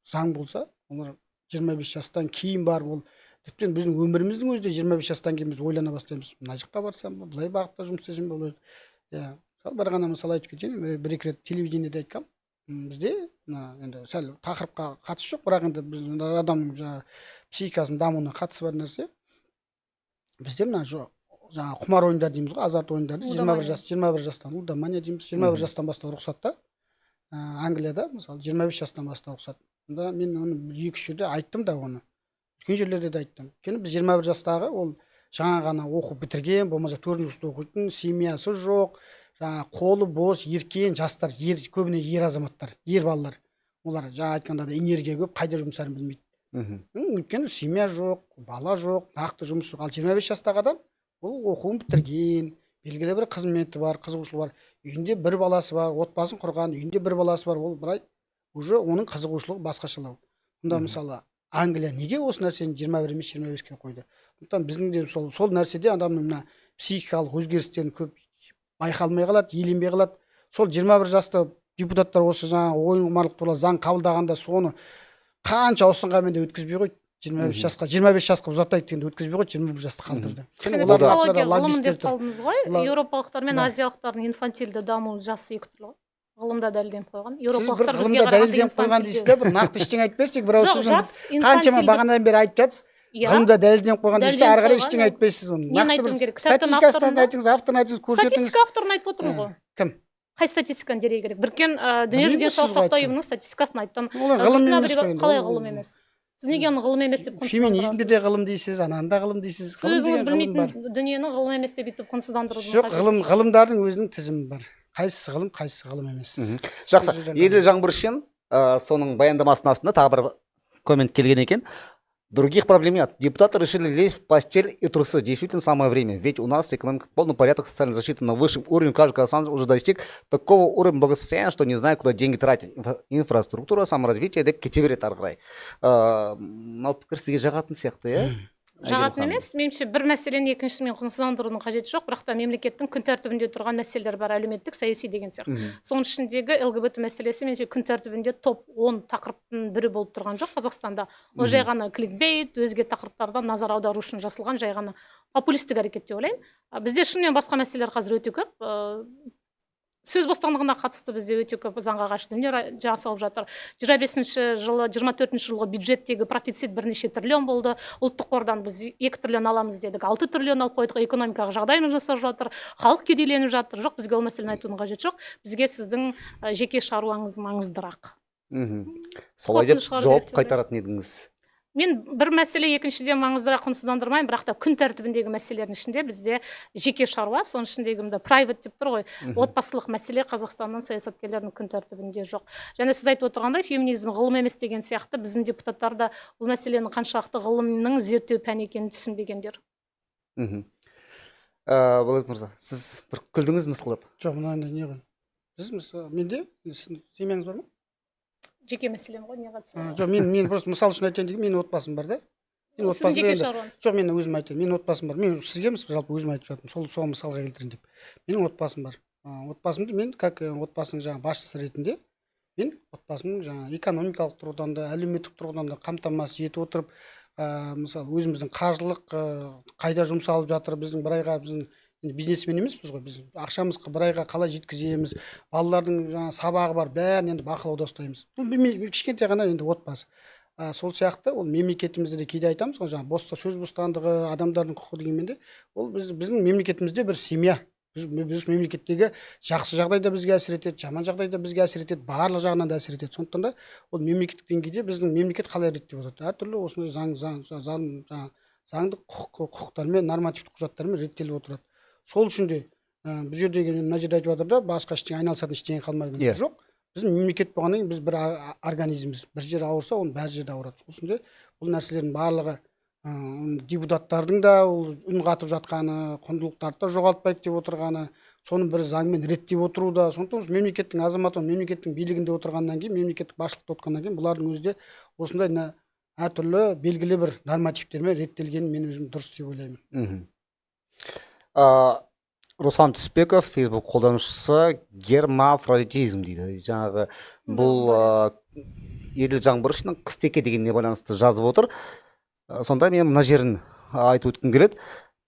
Speaker 3: заң болса, олар 25 жастан кейін барып, ол тіптен біздің өміріміздің өзі де 25 жастан кейін біз ойлана бастаймыз: мына жаққа барсам ба, былай бағытта жұмыс істесем ба, былай. Иә, мысалы, бір ғана мысал айтып кетейін, бір екі рет телевидениеде айтқанмын. Бізде мына енді сәл тақырыпқа қатысы жоқ, бірақ енді біз адамның жаңағы психикасының дамуына қатысы бар нәрсе. Бізде мына жаңағы құмар ойындар дейміз ғой, азарт ойындарды 21
Speaker 1: Лудомания.
Speaker 3: жас, 21 жастан, лудомания дейміз, 21 жастан бастау рұқсат та. Англияда, мысалы, 25 жастан бастау рұқсат. Онда мен оны екі үш жерде айттым да, оны үлкен жерлерде де айттым. Өйткені біз 21 жастағы, ол жаңа ғана оқу бітірген, болмаса төртінші курста оқитын, семьясы жоқ, жаңа қолы бос еркен жастар, ер, көбіне ер азаматтар, ер балалар. Олар жаңа айтқанда да энергия көп, қайда жұмсарын білмейді. Өйткені семья жоқ, бала жоқ, нақты жұмыс жоқ. Ал 25 жастағы адам ол оқуын бітірген, белгілі бір қызметі бар, қызығушылығы бар, үйінде бір баласы бар, отбасын құрған, үйінде бір баласы бар, ол былай уже оның қызығушылығы басқашалау. Сонда мысалы, Англия неге осы нәрсені 21 емес, 25-ке қойды? Сондықтан біздің де сол нәрседе адамның мына психикалық өзгерістерін көп байқалмай қалады, еленбей қалады. Сол 21 жаста депутаттар осы жаңағы ойын құмарлық туралы заң қабылдағанда, соны қанша ұсынғанмен де өткізбей қойды. 25 жасқа, 25 жасқа ұзартайық дегенде өткізбей қойды, 21 жасты қалдырды. Өйткені
Speaker 1: Кішкене
Speaker 3: олардың артында
Speaker 1: психология ғылым
Speaker 3: лоббисттер
Speaker 1: деп
Speaker 3: тұр.
Speaker 1: қалдыңыз ғой. Еуропалықтар мен азиялықтардың инфантильді даму жасы екі түрлі ғой, ғылымда дәлелденіп қойған.
Speaker 3: Сіз бір
Speaker 1: Еуропалықтар бізге
Speaker 3: ғылымда
Speaker 1: қарағанда
Speaker 3: дәлелденіп қойған дейсіз да, бір нақты ештеңе айтпайсыз, тек бір ауыз
Speaker 1: Жоқ,
Speaker 3: сөзбен.
Speaker 1: жас
Speaker 3: Қаншама
Speaker 1: инфантильді
Speaker 3: бағанадан бері айтып жатсыз, ғылымда дәлелденіп қойған дейсіз де,
Speaker 1: Дәлелденіп
Speaker 3: ары қарай
Speaker 1: қойған,
Speaker 3: ештеңе
Speaker 1: иә.
Speaker 3: айтпайсыз оны.
Speaker 1: Нені
Speaker 3: Нақты
Speaker 1: айтуым
Speaker 3: бір
Speaker 1: керек? Кітаптың
Speaker 3: статистикасын
Speaker 1: авторын ба?
Speaker 3: айтыңыз, авторын айтыңыз, көрсетіңіз.
Speaker 1: Статистика авторын айтып отырмын ғой.
Speaker 3: Кім?
Speaker 1: Қай статистиканы дереу керек? Біріккен Дүниежүзілік
Speaker 3: Білмеймін,
Speaker 1: денсаулық
Speaker 3: сіз ғой
Speaker 1: сақтау
Speaker 3: айтқан.
Speaker 1: ұйымының статистикасын айттым.
Speaker 3: Ол ғылым
Speaker 1: Мына
Speaker 3: емес
Speaker 1: біреу
Speaker 3: қой енді,
Speaker 1: қалай
Speaker 3: ол-
Speaker 1: ғылым емес? Сіз неге оны ғылым емес деп
Speaker 3: Феминизмді де ғылым дейсіз, ананы да ғылым дейсіз.
Speaker 1: Сіз
Speaker 3: Ғылым
Speaker 1: өзіңіз
Speaker 3: деген ғылым бар.
Speaker 1: білмейтін дүниені ғылым емес деп бүйтіп құнсыздандырудың
Speaker 3: Жоқ,
Speaker 1: қажеті
Speaker 3: ғылым, ғылымдардың өзінің тізімі бар, қайсысы ғылым, қайсысы ғылым емес.
Speaker 2: Жақсы.
Speaker 3: Сол жерден.
Speaker 2: Еділ Жаңбыршин, соның баяндамасының астында тағы бір коммент келген екен. Других проблем нет. Депутаты решили лезть в постель и трусы. Действительно самое время. Ведь у нас экономика, полный порядок, социальная защита на высшем уровне. Каждый казахстанец уже достиг такого уровня благосостояния, что не знает, куда деньги тратить. Инфраструктура, саморазвитие деп кете береді ары қарай. Мынау пікір сізге жағатын сияқты, иә? Әйгерім
Speaker 1: Жағатын
Speaker 2: ханым.
Speaker 1: емес. Меніңше, бір мәселені екіншісімен құнсыздандырудың қажеті жоқ, бірақ та мемлекеттің күн тәртібінде тұрған мәселелер бар, әлеуметтік, саяси деген сияқты. Соның ішіндегі ЛГБТ мәселесі, меніңше, күн тәртібінде топ 10 тақырыптың бірі болып тұрған жоқ Қазақстанда. Ол жай ғана кликбейт, өзге тақырыптардан назар аудару үшін жасалған жай ғана популистік әрекет деп ойлаймын. Бізде шынымен басқа мәселелер қазір өте көп. Сөз бостандығына қатысты бізде өте көп заңға қайшы дүниелер жасалып жатыр. 25-жылы, 24-жылғы бюджеттегі профицит бірнеше триллион болды. Ұлттық қордан біз 2 триллион аламыз дедік, 6 триллион алып қойдық. Экономикаға жағдайымыз жасап жатыр, халық кедейленіп жатыр. Жоқ, бізге ол мәселені айтудың қажеті жоқ. Бізге сіздің жеке шаруаңыз маңыздырақ.
Speaker 2: Солай деп
Speaker 1: Қорытынды шығару
Speaker 2: жауап
Speaker 1: керек деп ойлаймын.
Speaker 2: қайтаратын едіңіз.
Speaker 1: Мен бір мәселе екіншіден маңыздырақ, құнсыздандырмаймын, бірақ та күн тәртібіндегі мәселелердің ішінде бізде жеке шаруа, соның ішіндегі мында private деп тұр ғой, отбасылық мәселе Қазақстанның саясаткерлерінің күн тәртібінде жоқ. Және сіз айтып отырғандай, феминизм ғылым емес деген сияқты, біздің депутаттар да бұл мәселенің қаншалықты ғылымның зерттеу пәні екенін түсінбегендер.
Speaker 2: Болат мырза, сіз бір күлдіңіз мысқылдап.
Speaker 3: Жоқ, мына енді не ғой, біз, мысалы, менде, сіздің семьяңыз бар ма?
Speaker 1: Жеке мәселем ғой, не қатысы бар?
Speaker 3: Жоқ, мен просто мысал үшін айтайын дегенім, менің отбасым бар да. Менің
Speaker 1: Сіздің
Speaker 3: отбасымда
Speaker 1: жеке
Speaker 3: енді
Speaker 1: шаруаңыз.
Speaker 3: Жоқ, мен өзім айтайын, менің отбасым бар. Мен сізге емес, жалпы өзім айтып жатырмын, сол соған мысалға келтірейін деп. Менің отбасым бар. Отбасымды мен как отбасының жаңағы басшысы ретінде, мен отбасымның жаңағы экономикалық тұрғыдан да, әлеуметтік тұрғыдан да қамтамасыз етіп отырып, мысалы, өзіміздің қаржылық, қайда жұмсалып жатыр, біздің бір айға, біздің енді бизнесмен емеспіз ғой, біз ақшамыз бір айға қалай жеткіземіз, балалардың жаңағы сабағы бар, бәрін енді бақылауда ұстаймыз. Бұл кішкентай ғана енді отбасы. Сол сияқты ол мемлекетімізде де кейде айтамыз ғой, жаңағы сөз бостандығы, адамдардың құқығы дегенмен де, ол біздің мемлекетімізде бір семья. Біз мемлекеттегі жақсы жағдайда бізге әсер етеді, жаман жағдайда бізге әсер етеді, барлық жағынан да әсер етеді. Сондықтан да ол мемлекеттік деңгейде біздің мемлекет қалай реттеп отырады, әртүрлі осындай заң, жаңағы заңдық құқықтармен, нормативтік құжаттармен реттеліп отырады. Сол үшін де бұл жердегі мына жерде айтып жатыр да, басқа ештеңе айналысатын ештеңе қалмайды. Жоқ, біздің мемлекет болғаннан кейін біз бір организмбіз. Бір жер ауырса, оның бәр жерде ауырады. Сол үшін де бұл нәрселердің барлығы, депутаттардың да ол үн қатып жатқаны, құндылықтарды да жоғалтпайды деп отырғаны, соны бір заңмен реттеп отыру да. Сондықтан осы мемлекеттің азаматы, мемлекеттің билігінде отырғаннан кейін, мемлекеттік басшылықта отырғаннан кейін, бұлардың өзі де осындай әртүрлі белгілі бір нормативтермен реттелгенін мен өзім дұрыс деп ойлаймын.
Speaker 2: Руслан Түспеков, Facebook қолданушысы, гермафродитизм дейді. Жаңағы бұл Еділ Жаңбыршиннің Қызтеке дегеніне байланысты жазып отыр. Сонда мен мына жерін айтып өткім келеді.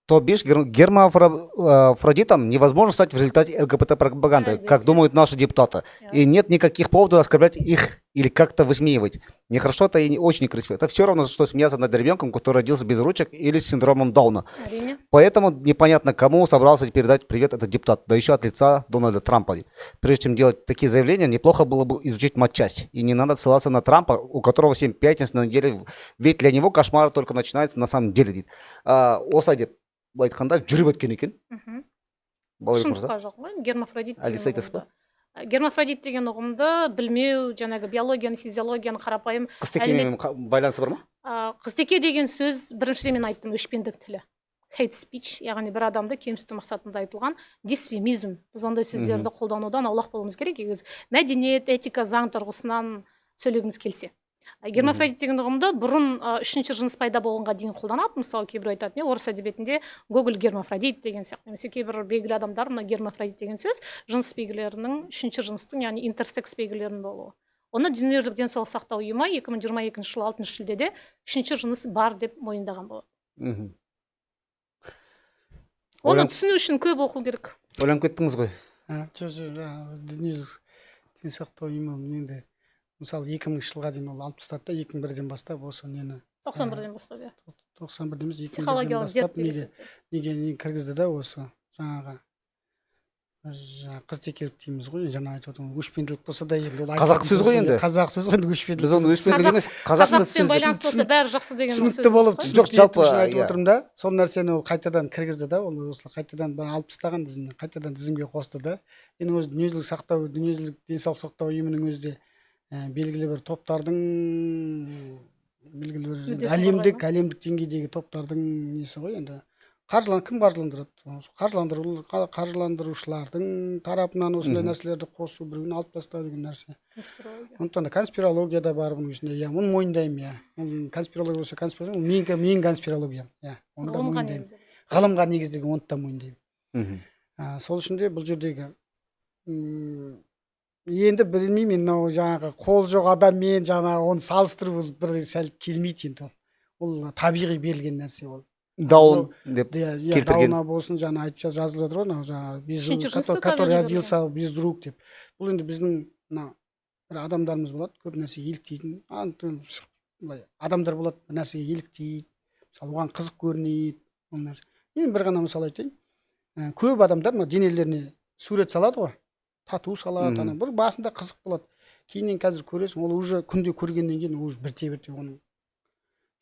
Speaker 2: То бишь гермафродитом невозможно стать в результате ЛГБТ-пропаганды, как думают наши депутаты. И нет никаких поводов оскорблять их или как-то высмеивать. Нехорошо это и не очень некрасиво. Это все равно, что смеяться над ребенком, который родился без ручек или с синдромом Дауна. Поэтому непонятно, кому собрался передать привет этот депутат, да еще от лица Дональда Трампа. Прежде чем делать такие заявления, неплохо было бы изучить матчасть. И не надо ссылаться на Трампа, у которого 7 пятниц на неделе, ведь для него кошмар только начинается на самом деле, дейді. Осылай деп, былай айтқанда, жүріп өткен екен. Балабек мырза.
Speaker 1: Шындыққа жоқ қой гермафродит деген
Speaker 2: Әлде сіз айтасыз ба?
Speaker 1: ұғымды. Гермафродит деген ұғымды білмеу, жаңағы биологияны, физиологияны қарапайым
Speaker 2: Қызтекемен байланысы бар ма?
Speaker 1: Қызтеке деген сөз, біріншіден, мен айттым, өшпендік тілі, hate speech, яғни бір адамды кемсіту мақсатында айтылған дисфемизм. Біз ондай сөздерді қолданудан аулақ болуымыз керек, егер мәдениет, этика, заң тұрғысынан сөйлегіміз келсе. Гермафродит деген ұғымды бұрын, үшінші жыныс пайда болғанға дейін қолданады. Мысалы, кейбір айтады, не, орыс әдебиетінде Гоголь гермафродит деген сияқты, немесе кейбір белгілі адамдар мына гермафродит деген сөз жыныс белгілерінің, үшінші жыныстың, яғни интерсекс белгілерінің болуы. Оны Дүниежүзілік денсаулық сақтау ұйымы 2022 жылы 6 шілдеде үшінші жыныс бар деп мойындаған болады. Оны түсіну үшін көп оқу керек.
Speaker 2: Ойланып кеттіңіз ғой.
Speaker 3: Жоқ, жаңағы Дүниежүзілік денсаулық сақтау ұйымы енді, мысалы, 2000 жылға дейін ол алып тастады да, 2001-ден бастап осы нені.
Speaker 1: 91-ден бастап, иә.
Speaker 3: 91-ден емес, 2001-ден
Speaker 1: Психологиялық
Speaker 3: бастап
Speaker 1: зерттеу.
Speaker 3: неге неге не кіргізді да, осы жаңағы қызтекелік дейміз ғой, жаңа айтып отырмын, өшпенділік болса да енді ол
Speaker 2: Қазақ
Speaker 3: айтатын
Speaker 2: сөз ғой енді.
Speaker 3: Қазақ сөз ғой енді, өшпенділік.
Speaker 2: Біз оны өшпенділік емес, қазақтың
Speaker 1: Қазақпен
Speaker 2: сөзі.
Speaker 1: байланысты болса, бәрі жақсы деген ол сөз
Speaker 3: Түсінікті болып,
Speaker 1: емес қой.
Speaker 2: Жоқ,
Speaker 3: түсінікті
Speaker 2: жалпы,
Speaker 3: ету үшін айтып
Speaker 2: иә.
Speaker 3: отырмын да. Сол нәрсені ол қайтадан кіргізді да, ол осылай қайтадан бір алып тастаған тізімнен, қайтадан тізімге қосты да. Енді өзі Дүниежүзілік денсаулық сақтау ұйымының өзі де белгілі бір топтардың, белгілі бір
Speaker 1: Мүддесін
Speaker 3: әлемдік
Speaker 1: қорғайды ма?
Speaker 3: әлемдік деңгейдегі топтардың несі ғой енді. Кім қаржыландырады? Қаржыландырушылардың тарапынан осындай нәрселерді қосу, біреуін алып тастау деген нәрсе.
Speaker 1: Конспирология.
Speaker 3: Сондықтан да конспирология да бар бұның ішінде, иә, оны мойындаймын, иә. Ол конспирология болса, конспирология, ол менің конспирологиям, иә, оны да
Speaker 1: Ғылымға
Speaker 3: мойындаймын.
Speaker 1: негізделген.
Speaker 3: Ғылымға негізделген, оны да мойындаймын. Сол үшін де бұл жердегі енді білмеймін, мынау жаңағы қол жоқ адаммен жаңағы оны салыстыру, бұл бір сәл келмейді енді. Ол табиғи берілген нәрсе ол.
Speaker 2: Даун деп
Speaker 3: Иә,
Speaker 2: келтірген.
Speaker 3: Дауна болсын, жаңа айтып жазылып жатыр ғой, мынау жаңағы без
Speaker 1: Үшінші жынысты
Speaker 3: который
Speaker 1: табиғи
Speaker 3: родился без рук деп. Бұл енді біздің мына бір адамдарымыз болады, көп нәрсеге еліктейтін, былай адамдар болады, бір нәрсеге еліктейді, мысалы, оған қызық көрінеді ол нәрсе. Мен бір ғана мысал айтайын. Көп адамдар мына денелеріне сурет салады ғой, тату салады. Ана бір басында қызық болады, кейіннен қазір көресің, ол уже күнде көргеннен кейін уже бірте бірте оның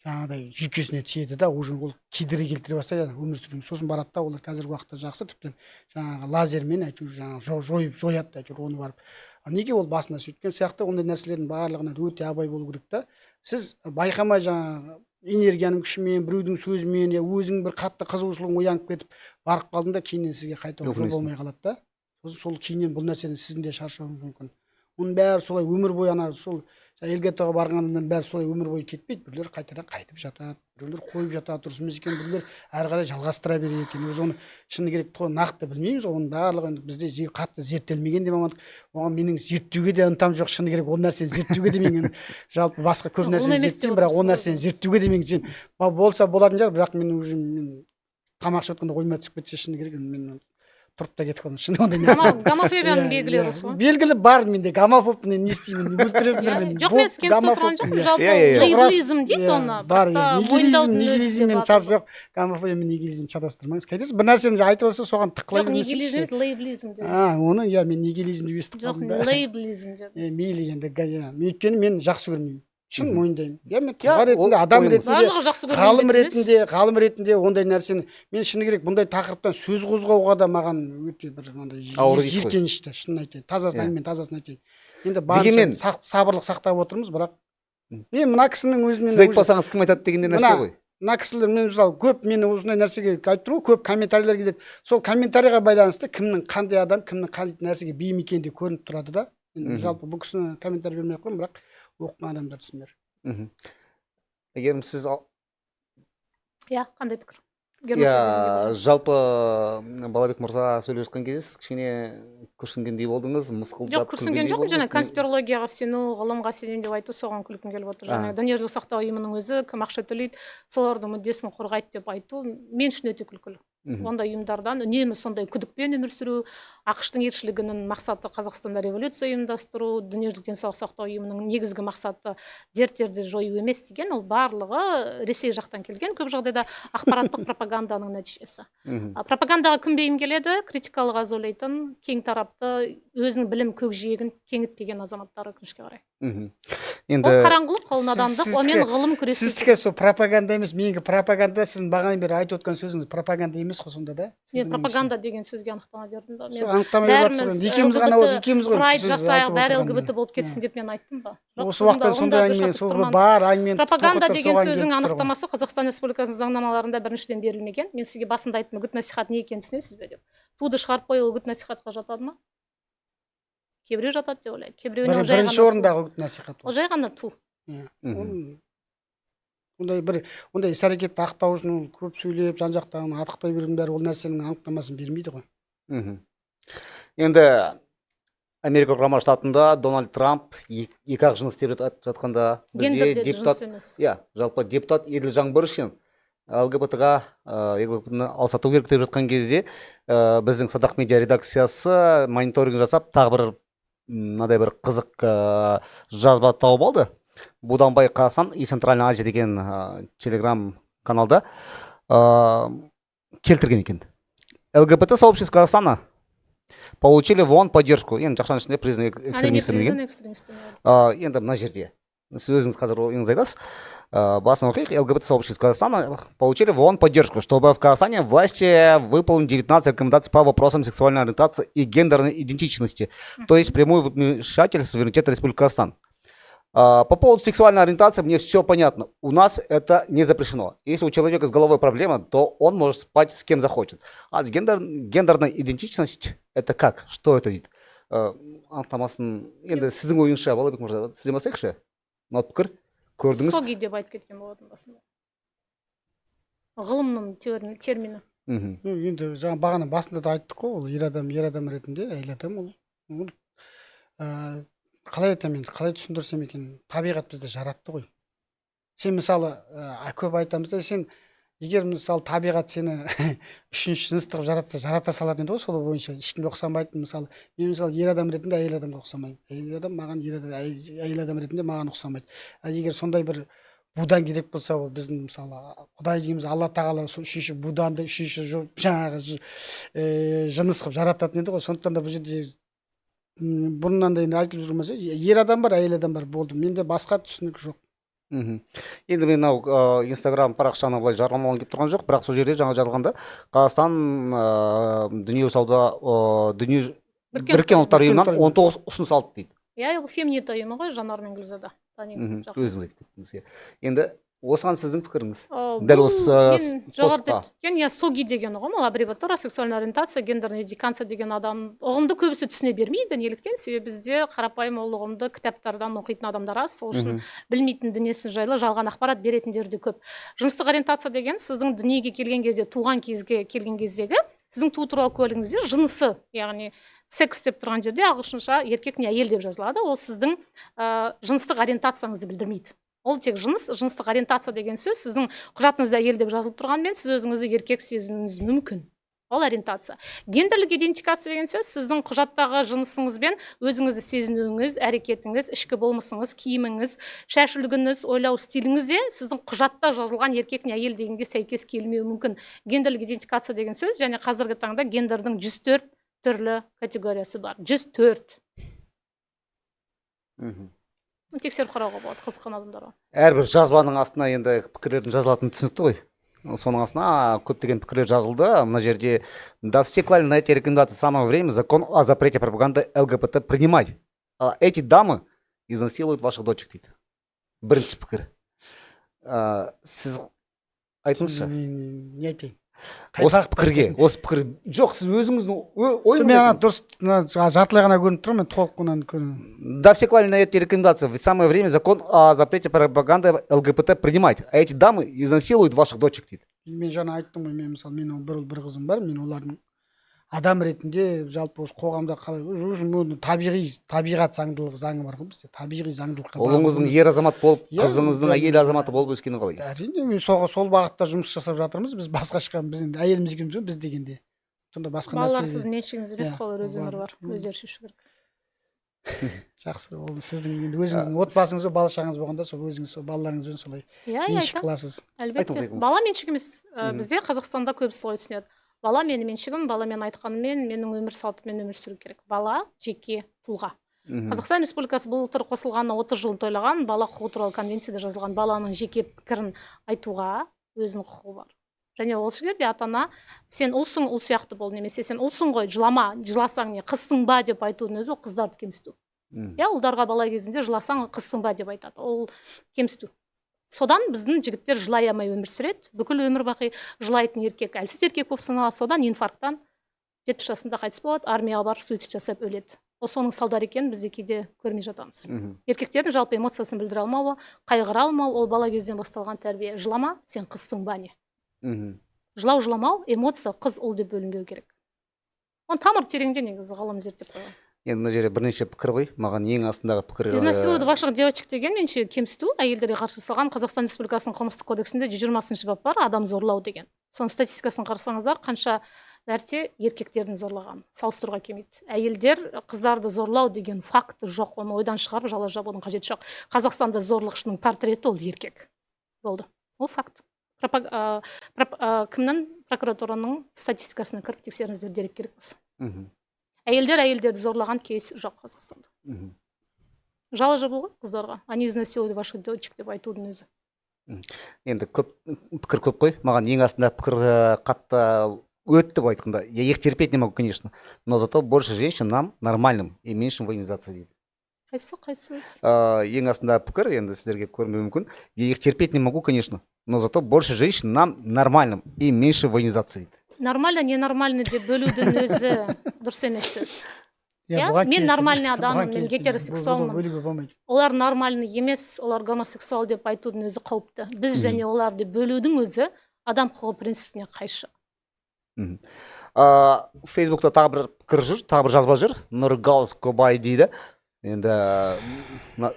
Speaker 3: Жаңағыдай жүйкесіне тиеді да, уже ол кедергі келтіре бастайды ана өмір сүруіне. Сосын барады да, олар қазіргі уақытта жақсы, тіптен жаңағы лазермен әйтеуір жаңағы жойып жояды әйтеуір оны барып. А неге ол басында сөйткен сияқты? Ондай нәрселердің барлығына өте абай болу керек та. Сіз байқамай жаңағы энергияның күшімен, біреудің сөзімен, я өзің бір қатты қызығушылығың оянып кетіп барып қалдың да, кейіннен сізге қайта жол
Speaker 2: Өкінесің.
Speaker 3: болмай қалады да. Сосын сол кейіннен бұл нәрседен сіздің де шаршауыңыз мүмкін. Оның бәрі солай өмір бойы ана сол ЛГТ-ға барған адамдардың бәрі солай өмір бойы кетпейді. Біреулер қайтадан қайтып жатады, біреулер қойып жатады, дұрыс емес екен, біреулер әрі қарай жалғастыра береді екен. Өзі оны шыны керек нақты білмейміз ғой. Оның барлығы енді бізде қатты зерттелмеген де мамандық. Оған менің зерттеуге де ынтам жоқ, шыны керек. Ол нәрсені зерттеуге де мен жалпы басқа көп
Speaker 1: Ғылым
Speaker 3: нәрсені
Speaker 1: емес деп
Speaker 3: зерттеймін, бірақ ол
Speaker 1: отырсыз ғой.
Speaker 3: нәрсені зерттеуге де мен болса болатын шығар, бірақ мен уже мен тамақ ішіп жатқанда ойыма түсіп кетсе, шыны керек, мен тұрып та кетіп қалдым, шын, ондай нәрсе.
Speaker 1: Гомофобияның
Speaker 3: Иә,
Speaker 1: белгілері
Speaker 3: иә.
Speaker 1: осы ғой.
Speaker 3: Белгілі бар менде, гомофобпын, енді не істеймін, өлтіресіңдер
Speaker 1: Иә,
Speaker 3: мені.
Speaker 1: жоқ, мен кемсітіп отырған жоқпын,
Speaker 3: Гомофобпын, иә.
Speaker 1: жалпы
Speaker 2: Иә, иә, иә.
Speaker 1: лейблизм дейді
Speaker 3: Иә,
Speaker 1: оны,
Speaker 3: бар,
Speaker 1: бірақ та
Speaker 3: иә. Нигилизм,
Speaker 1: мойындаудың өзі де
Speaker 3: нигилизммен
Speaker 1: бар.
Speaker 3: жоқ, гомофобия мен нигилизм шатастырмаңыз. Қайтесіз, бір нәрсені айтып алса, соған тықылай
Speaker 1: Жоқ,
Speaker 3: бермесеңізші.
Speaker 1: нигилизм емес, лейблизм деді.
Speaker 3: А, оны, иә, мен нигилизм деп естіп
Speaker 1: Жоқ,
Speaker 3: қалдым да.
Speaker 1: лейблизм деді.
Speaker 3: Е, мейлі енді, иә. Мен өйткені мен жақсы көрмеймін, шын мойындаймын, иә. Мен
Speaker 2: Иә,
Speaker 3: тұлға
Speaker 2: ол
Speaker 3: ретінде, адам
Speaker 2: ойыңыз.
Speaker 3: ретінде,
Speaker 1: Барлығы жақсы көрмеймін
Speaker 3: ғалым
Speaker 1: деп емес.
Speaker 3: ретінде ондай нәрсені мен, шыны керек, бұндай тақырыптан сөз қозғауға да маған өте бір мынандай
Speaker 2: Ауыр дейсіз ғой.
Speaker 3: жиіркенішті, шынын айтайын, тазасын,
Speaker 2: Иә.
Speaker 3: әңгіменің тазасын айтайын. Енді барынша
Speaker 2: Дегенмен-
Speaker 3: сабырлық сақтап отырмыз, бірақ мен мына кісінің өзімен
Speaker 2: Сіз айтпасаңыз, кім айтады деген де нәрсе
Speaker 3: Мына-
Speaker 2: ғой.
Speaker 3: Мына кісілер, мен мысалы көп, мен осындай нәрсеге айтып тұрмын ғой, көп комментарийлер келеді. Сол комментарийға байланысты кімнің қандай адам, кімнің қандай нәрсеге бейім екені де көрініп тұрады да. Енді жалпы бұл кісіні комментарий бермей ақ қояйын, бірақ оқыған адамдар түсінер.
Speaker 2: Әйгерім, сіз
Speaker 1: Иә, қандай пікір?
Speaker 2: Иә, жалпы Балабек мырза сөйлеп жатқан кезде сіз кішкене күрсінгендей болдыңыз, мысқылдап
Speaker 1: Жоқ, күрсінген
Speaker 2: күлгендей
Speaker 1: жоқпын. Және
Speaker 2: болдыңыз.
Speaker 1: конспирологияға сену, ғылымға сенемін деп айту, соған күлкім келіп отыр. Және дүниежүзілік сақтау ұйымының өзі кім ақша төлейді, солардың мүддесін қорғайды деп айту мен үшін өте күлкілі. Ондай ұйымдардан үнемі сондай күдікпен өмір сүру. АҚШ-тың елшілігінің мақсаты Қазақстанда революция ұйымдастыру, дүниежүзілік денсаулық сақтау ұйымының негізгі мақсаты дерттерді жою емес деген, ол барлығы Ресей жақтан келген көп жағдайда ақпараттық пропаганданың нәтижесі. А пропагандаға кім бейім келеді? Критикалық аз ойлайтын, кең тарапты, өзінің білім көкжиегін кеңітпеген азаматтар, өкінішке қарай.
Speaker 2: Енді
Speaker 1: Ол қараңғылық, ол надандық, онымен ғылым күресу.
Speaker 3: Сіздікі сол пропаганда емес, менікі пропаганда. Сіздің бағанадан бері айтып отқан сөзіңіз пропаганда емес қой сонда да,
Speaker 1: Мен
Speaker 3: сіздің ойыңызша?
Speaker 1: пропаганда деген сөзге анықтама бердім ба?
Speaker 3: Сол
Speaker 1: Мен
Speaker 3: анықтама беріп жатсыз ғой
Speaker 1: бәріміз
Speaker 3: енді. Екеуміз ғана
Speaker 1: ЛГБТ
Speaker 3: екеуміз ғой
Speaker 1: прайд
Speaker 3: сөз
Speaker 1: жасайық,
Speaker 3: айтып
Speaker 1: бәрі
Speaker 3: отырған.
Speaker 1: ЛГБТ болып кетсін деп мен айттым ба? Жоқ,
Speaker 3: Осы
Speaker 1: сіздің
Speaker 3: уақытта сондай
Speaker 1: ұғымдарды
Speaker 3: әңгіме, сол
Speaker 1: шатастырмаңыз.
Speaker 3: бар әңгімені
Speaker 1: Пропаганда
Speaker 3: тоқтатып
Speaker 1: деген
Speaker 3: соған
Speaker 1: сөздің
Speaker 3: келіп тұр ғой.
Speaker 1: анықтамасы Қазақстан Республикасының заңнамаларында біріншіден берілмеген. Мен сізге басында айттым, үгіт насихат не екенін түсінесіз бе деп. Туды шығарып қою үгіт насихатқа жатады ма? Кейбіреу жатады деп ойлайды, кейбіреуіне ол жай
Speaker 3: Бірінші
Speaker 1: ғана ту.
Speaker 3: орындағы үгіт насихат
Speaker 1: Ол жай ғана ту.
Speaker 3: Иә.
Speaker 2: Ондай
Speaker 3: Ондай бір ондай іс әрекетті ақтау үшін ол көп сөйлеп, жан жақтан атықтай берудің бәрі ол нәрсенің анықтамасын бермейді ғой.
Speaker 2: Енді Америка Құрама Штатында Дональд Трамп екі ақ жыныс деп жатқанда, бізде
Speaker 1: Гендер деді,
Speaker 2: депутат
Speaker 1: жыныс емес.
Speaker 2: Иә, жалпы депутат Еділ Жаңбыршин ЛГБТ-ға, ЛГБТ-ны алсату керек деп жатқан кезде, біздің Садақ медиа редакциясы мониторинг жасап, тағы бір мынадай бір қызық жазба тауып алды. Буданбай Қасан и Центральная Азия деген телеграм каналда келтірген екен. ЛГБТ сообщество Казахстана получили в ООН поддержку. Енді жақшаның ішінде признаны
Speaker 1: Әрине,
Speaker 2: экстремистами деген.
Speaker 1: признаны экстремистами.
Speaker 2: Енді мына жерде сіз өзіңіз қазір ойыңызды айтасыз. Басын оқиық. ЛГБТ сообщество Казахстана получили в ООН поддержку, чтобы в Казахстане власти выполнили 19 рекомендаций по вопросам сексуальной ориентации и гендерной идентичности, то есть прямое вмешательство суверенитета Республики Казахстан. По поводу сексуальной ориентации мне все понятно. У нас это не запрещено. Если у человека с головой проблема, то он может спать с кем захочет. А с гендерной идентичность это как? Что это дейді? Анықтамасын енді сіздің ойыңызша, Балабек мырза, сізден бастайықшы. Мынау пікір көрдіңіз.
Speaker 1: СОГИ деп айтып кеткен болатын басында, ғылымның термині.
Speaker 3: Ну, енді жаңа бағана басында да айттық қой, ол ер адам ер адам ретінде, әйел адам ол, қалай айтамын енді, қалай түсіндірсем екен? Табиғат бізді жаратты ғой. Сен мысалы, көп айтамыз да, сен егер мысалы табиғат сені үшінші жынысты қылып жаратса, жарата салатын еді ғой. Сол бойынша ешкімге ұқсамайтын. Мысалы, мен мысалы ер адам ретінде әйел адамға ұқсамаймын, әйел адам маған ер адам, әйел адам ретінде маған ұқсамайды. А егер сондай бір будан керек болса, ол біздің мысалы Құдай дейміз, Алла тағала сол үшінші буданды, үшінші жаңағы жыныс қылып жарататын еді ғой. Сондықтан да бұл жерде бұрыннан да енді айтылып жүрген мәселе: ер адам бар, әйел адам бар, болды. Менде басқа түсінік жоқ.
Speaker 2: Енді мен мынау Инстаграм парақшаны былай жарнамалағым келіп тұрған жоқ, бірақ сол жерде жаңа жазылғанда Қазақстан дүние сауда дүние
Speaker 1: Біріккен
Speaker 2: Біріккен Ұлттар Ұйымынан
Speaker 3: Ұлттар Ұйымы.
Speaker 2: 19 ұсыныс алды дейді.
Speaker 1: Иә, ол Феминита ұйымы ғой, Жанар мен Гүлзада танимын. Жақын.
Speaker 2: Өзіңіз айтып кеттіңіз, иә. Енді осыған сіздің пікіріңіз? Дәл
Speaker 1: Бұл
Speaker 2: осы,
Speaker 1: мен жоғарыда
Speaker 2: постқа.
Speaker 1: өткен, иә, СОГИ деген ұғым, ол аббревиатура сексуальная ориентация, гендерная идентификация деген адам ұғымды көбісі түсіне бермейді. Неліктен? Себебі бізде қарапайым ол ұғымды кітаптардан оқитын адамдар аз, сол үшін білмейтін дүниесі жайлы жалған ақпарат беретіндер де көп. Жыныстық ориентация деген сіздің дүниеге келген кезде, туған кезге келген кездегі сіздің туу туралы куәлігіңізде жынысы, яғни секс деп тұрған жерде ағылшынша еркек не әйел деп жазылады. Ол сіздің жыныстық ориентацияңызды білдірмейді. Ол тек жыныс. Жыныстық ориентация деген сөз сіздің құжатыңызда әйел деп жазылып тұрғанымен, сіз өзіңізді еркек сезінуіңіз мүмкін. Ол ориентация. Гендерлік идентификация деген сөз сіздің құжаттағы жынысыңызбен өзіңізді сезінуіңіз, әрекетіңіз, ішкі болмысыңыз, киіміңіз, шаш үлгіңіз, ойлау стиліңіз де сіздің құжатта жазылған еркек не әйел дегенге сәйкес келмеуі мүмкін. Гендерлік идентификация деген сөз. Және қазіргі таңда гендердің 104 түрлі категориясы бар. 104. Тексеріп қарауға болады қызыққан адамдарға.
Speaker 2: Әрбір жазбаның астына енді пікірлердің жазылатыны түсінікті ғой. Соның астына көптеген пікірлер жазылды. Мына жерде: «Да все клали на эти рекомендации, самое время закон о запрете пропаганды ЛГБТ принимать, а эти дамы изнасилуют ваших дочек», — дейді. Бірінші пікір. Сіз айтыңызшы.
Speaker 3: Мен не айтайын?
Speaker 2: Осы
Speaker 3: Қай бағытта
Speaker 2: пікірге
Speaker 3: айтайын?
Speaker 2: Осы пікір, жоқ, сіз өзіңіздің
Speaker 3: Жоқ,
Speaker 2: ойыңызды
Speaker 3: мен ана
Speaker 2: айтыңыз.
Speaker 3: Дұрыс, мына жартылай ғана көрініп тұр, мен толық мынаны көрініп.
Speaker 2: «Да все клали на эти рекомендации. Ведь самое время закон о запрете пропаганды ЛГБТ принимать. А эти дамы изнасилуют ваших дочек», — дейді.
Speaker 3: Мен жаңа айттым ғой, мен мысалы, менің бір ұл, бір қызым бар. Мен олардың адам ретінде жалпы осы қоғамда қалай уже табиғи, табиғат заңдылығы, заңы бар ғой бізде, табиғи заңдылыққа
Speaker 2: Ұлыңыздың
Speaker 3: бағынуымыз.
Speaker 2: ер азамат болып,
Speaker 3: Иә,
Speaker 2: қызыңыздың әйел азаматы болып өскенін қалайсыз?
Speaker 3: Әрине, мен сол бағытта жұмыс жасап жатырмыз. Біз басқа ешқандай, біз енді әйеліміз екеуміз ғой, біз дегенде сонда басқа
Speaker 1: Балалар
Speaker 3: нәрсе.
Speaker 1: сіздің меншігіңіз емес
Speaker 3: Иә,
Speaker 1: қой, олар өз өмірі
Speaker 3: олар-
Speaker 1: бар, өздері шешу керек.
Speaker 3: Жақсы, ол сіздің енді өзіңіздің отбасыңыз бен бала шағаңыз болғанда, сол өзіңіз сол балаларыңызбен солай
Speaker 1: Иә,
Speaker 3: меншік
Speaker 1: айтамын.
Speaker 3: қыласыз.
Speaker 1: Әлбетте.
Speaker 2: Айтыңыз, айтыңыз.
Speaker 1: Бала меншік емес. Бізде Қазақстанда көбісі солай түсінеді: бала менің меншігім, бала мен айтқаныммен, менің өмір салтыммен өмір сүру керек. Бала — жеке тұлға. Қазақстан Республикасы былтыр қосылғанына 30 жыл тойлаған Бала құқығы туралы конвенцияда жазылған: баланың жеке пікірін айтуға өзінің құқығы бар. Және ол жерде ата ана «сен ұлсың, ұл сияқты бол» немесе «сен ұлсың ғой, жылама, жыласаң не, қызсың ба» деп айтудың өзі ол қыздарды кемсіту. Иә, ұлдарға бала кезінде «жыласаң, қызсың ба» деп айтады, ол кемсіту. Содан біздің жігіттер жылай алмай өмір сүреді бүкіл өмір бақи. Жылайтын еркек әлсіз еркек болып саналады. Содан инфаркттан 70 жасында қайтыс болады, армияға барып суицид жасап өледі. Ол соның салдары екенін біз де кейде көрмей жатамыз. Еркектердің жалпы эмоциясын білдіре алмауы, қайғыра алмауы — ол бала кезден басталған тәрбие: жылама, сен қызсың ба, не? Жылау, жыламау, эмоция қыз, ұл деп бөлінбеу керек. Оның тамыры тереңде негізі, ғалым зерттеп қойған.
Speaker 2: Енді мына жерде бірнеше пікір ғой. Маған ең астындағы пікір
Speaker 1: «Изнасилуют ваших девочек» деген меніңше кемсіту, әйелдерге қарсы жасалған. Қазақстан Республикасының қылмыстық кодексінде 120-бап бар, адам зорлау деген. Соның статистикасын қарасаңыздар, қанша мәрте еркектердің зорлағанын салыстыруға келмейді. Әйелдер, қыздарды зорлау деген факт жоқ, оны ойдан шығарып жала жабудың қажеті жоқ. Қазақстанда зорлықшының портреті — ол еркек болды, ол факт. Кімнің, прокуратураның статистикасына кіріп тексеріңіздер, дерек керек болса. Әйелдер әйелдерді зорлаған кейс жоқ Қазақстанда. Жала жабу ғой қыздарға, «они изнасиловали ваших дочек» деп айтудың өзі.
Speaker 2: Енді көп пікір көп қой. Маған ең астында пікір қатты өтті. Былай айтқанда, «Я их терпеть не могу, конечно, но зато больше женщин нам, нормальным, и меньше военизация», — дейді.
Speaker 1: Қайсысы, қайсысы?
Speaker 2: Ең астындағы пікір, енді сіздерге көрінбеуі мүмкін: «Я их терпеть не могу, конечно, но зато больше женщин нам, нормальным, и меньше военизация», — дейді.
Speaker 1: Нормально, ненормально деп бөлудің өзі дұрыс емес сөз. Иә,
Speaker 3: Бұған
Speaker 1: мен
Speaker 3: келісемін.
Speaker 1: нормальный адаммын,
Speaker 3: Бұған
Speaker 1: мен
Speaker 3: келісемін.
Speaker 1: гетеросексуалмын.
Speaker 3: Бұл бөлуге болмайды.
Speaker 1: Олар нормальный емес, олар гомосексуал деп айтудың өзі қауіпті. Біз және олар деп бөлудің өзі адам құқығы принципіне қайшы.
Speaker 2: Фейсбукта тағы бір пікір жүр, тағы бір жазба жүр. Нұргаус Кобай дейді. Енді мына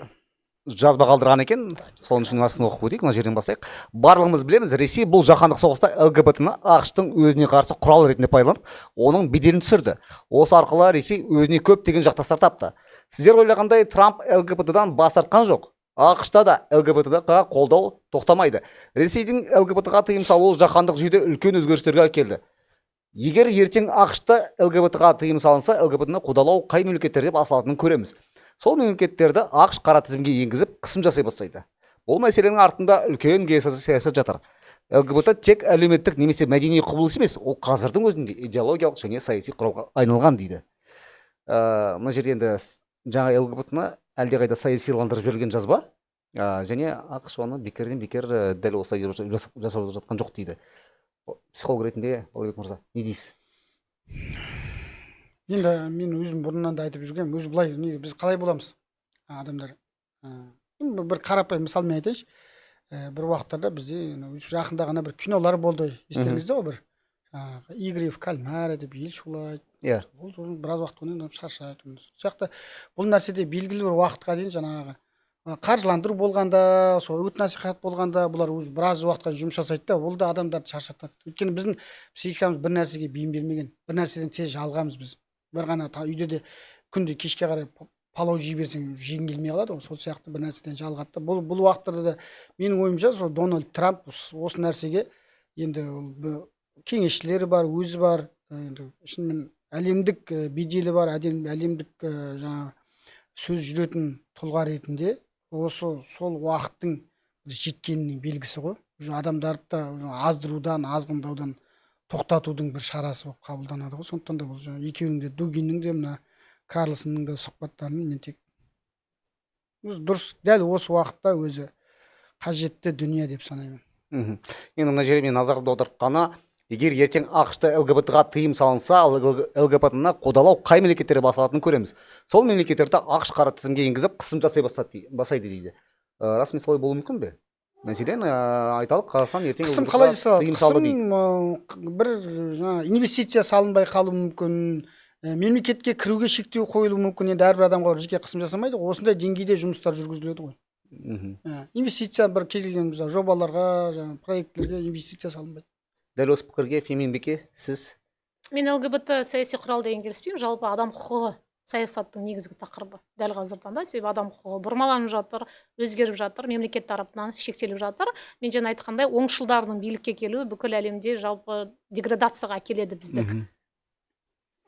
Speaker 2: жазба қалдырған екен, соның үшін астын оқып өтейік, мына жерден бастайық. Барлығымыз білеміз, Ресей бұл жаһандық соғыста ЛГБТ-ны АҚШ-тың өзіне қарсы құрал ретінде пайдаланып, оның беделін түсірді. Осы арқылы Ресей өзіне көптеген жақтастар тапты. Сіздер ойлағандай, Трамп ЛГБТ-дан бас тартқан жоқ. АҚШ-та да ЛГБТ-ға қолдау тоқтамайды. Ресейдің ЛГБТ-ға тыйым салуы жаһандық жүйеде үлкен өзгерістерге әкелді. Егер ертең АҚШ-та ЛГБТ-ға тыйым салынса, ЛГБТ-ны қудалау қай мемлекеттерде басылатынын көреміз. Сол мемлекеттерді АҚШ қара тізімге енгізіп, қысым жасай бастайды. Бұл мәселенің артында үлкен геосаясат жатыр. ЛГБТ тек әлеуметтік немесе мәдени құбылыс емес, ол қазірдің өзінде идеологиялық және саяси құралға айналған дейді. Мына жерде енді жаңа ЛГБТ-ны әлдеқайда саясиландырып жіберілген жазба, және АҚШ оны бекерден бекер дәл осылай жасап жатқан жоқ дейді. Психолог ретінде, Балабек мырза, не дейсіз?
Speaker 3: Енді мен өзім бұрыннан да айтып жүргенмін, өзі былай, неге біз қалай боламыз адамдар? Бір қарапайым мысалмен айтайыншы. Бір уақыттарда бізде жақында ғана бір кинолар болды, естеріңізде ғой, бір жаңағы «Игры в кальмара» деп ел шулайды. Ол сосын біраз уақыт одан кейін шаршайды. Сол сияқты бұл нәрседе белгілі бір уақытқа дейін жаңағы қаржыландыру болғанда, сол үгіт насихат болғанда, бұлар өзі біраз уақытқа жұмыс жасайды да, ол да адамдарды шаршатады. Өйткені біздің психикамыз бір нәрсеге бейімделмеген, бір нәрседен тез жалығамыз біз. Бір ғана үйде де күнде кешке қарай палау жей берсең, жегің келмей қалады ғой. Сол сияқты бір нәрседен жалығады да. Бұл уақыттарда да менің ойымша, сол Дональд Трамп осы нәрсеге енді ол кеңесшілері бар, өзі бар, енді шынымен әлемдік беделі бар, әлемдік жаңағы сөз жүретін тұлға ретінде осы сол уақыттың бір жеткенінің белгісі ғой. Уже адамдарды да уже аздырудан, азғындаудан тоқтатудың бір шарасы болып қабылданады ғой. Сондықтан да бұл жаңағы екеуінің де, Дугиннің де, мына Карлсонның да сұхбаттарын мен тек өзі дұрыс, дәл осы уақытта өзі қажетті дүние деп санаймын.
Speaker 2: Енді мына жерде мен назарымды аудартқаны, егер ертең АҚШ-та ЛГБТ-ға тыйым салынса, ЛГБТ-ны қудалау қай мемлекеттерде басылатынын көреміз. Сол мемлекеттерді АҚШ қара тізімге енгізіп, қысым жасай бастайды дейді. Расымен солай болуы мүмкін бе? Мәселен, айталық, Қазақстан ертең
Speaker 3: Қысым
Speaker 2: ЛГБТ-ға
Speaker 3: қалай жасалады?
Speaker 2: тыйым салды дейді.
Speaker 3: Қысым бір жаңағы инвестиция салынбай қалуы мүмкін, мемлекетке кіруге шектеу қойылуы мүмкін. Енді әрбір адамға бір жеке қысым жасамайды ғой, осындай деңгейде жұмыстар жүргізіледі ғой. Инвестиция бір кез келген, мысалы, жобаларға, жаңағы проектілерге инвестиция салынбайды.
Speaker 2: Дәл осы пікірге, Фемин сіз?
Speaker 1: Мен ЛГБТ саяси құрал деген келіспеймін. Жалпы адам құқығы саясаттың негізгі тақырыбы дәл қазіргі таңда, себебі адам құқығы бұрмаланып жатыр, өзгеріп жатыр, мемлекет тарапынан шектеліп жатыр. Мен жаңа айтқандай, оңшылдардың билікке келуі бүкіл әлемде жалпы деградацияға әкеледі бізді.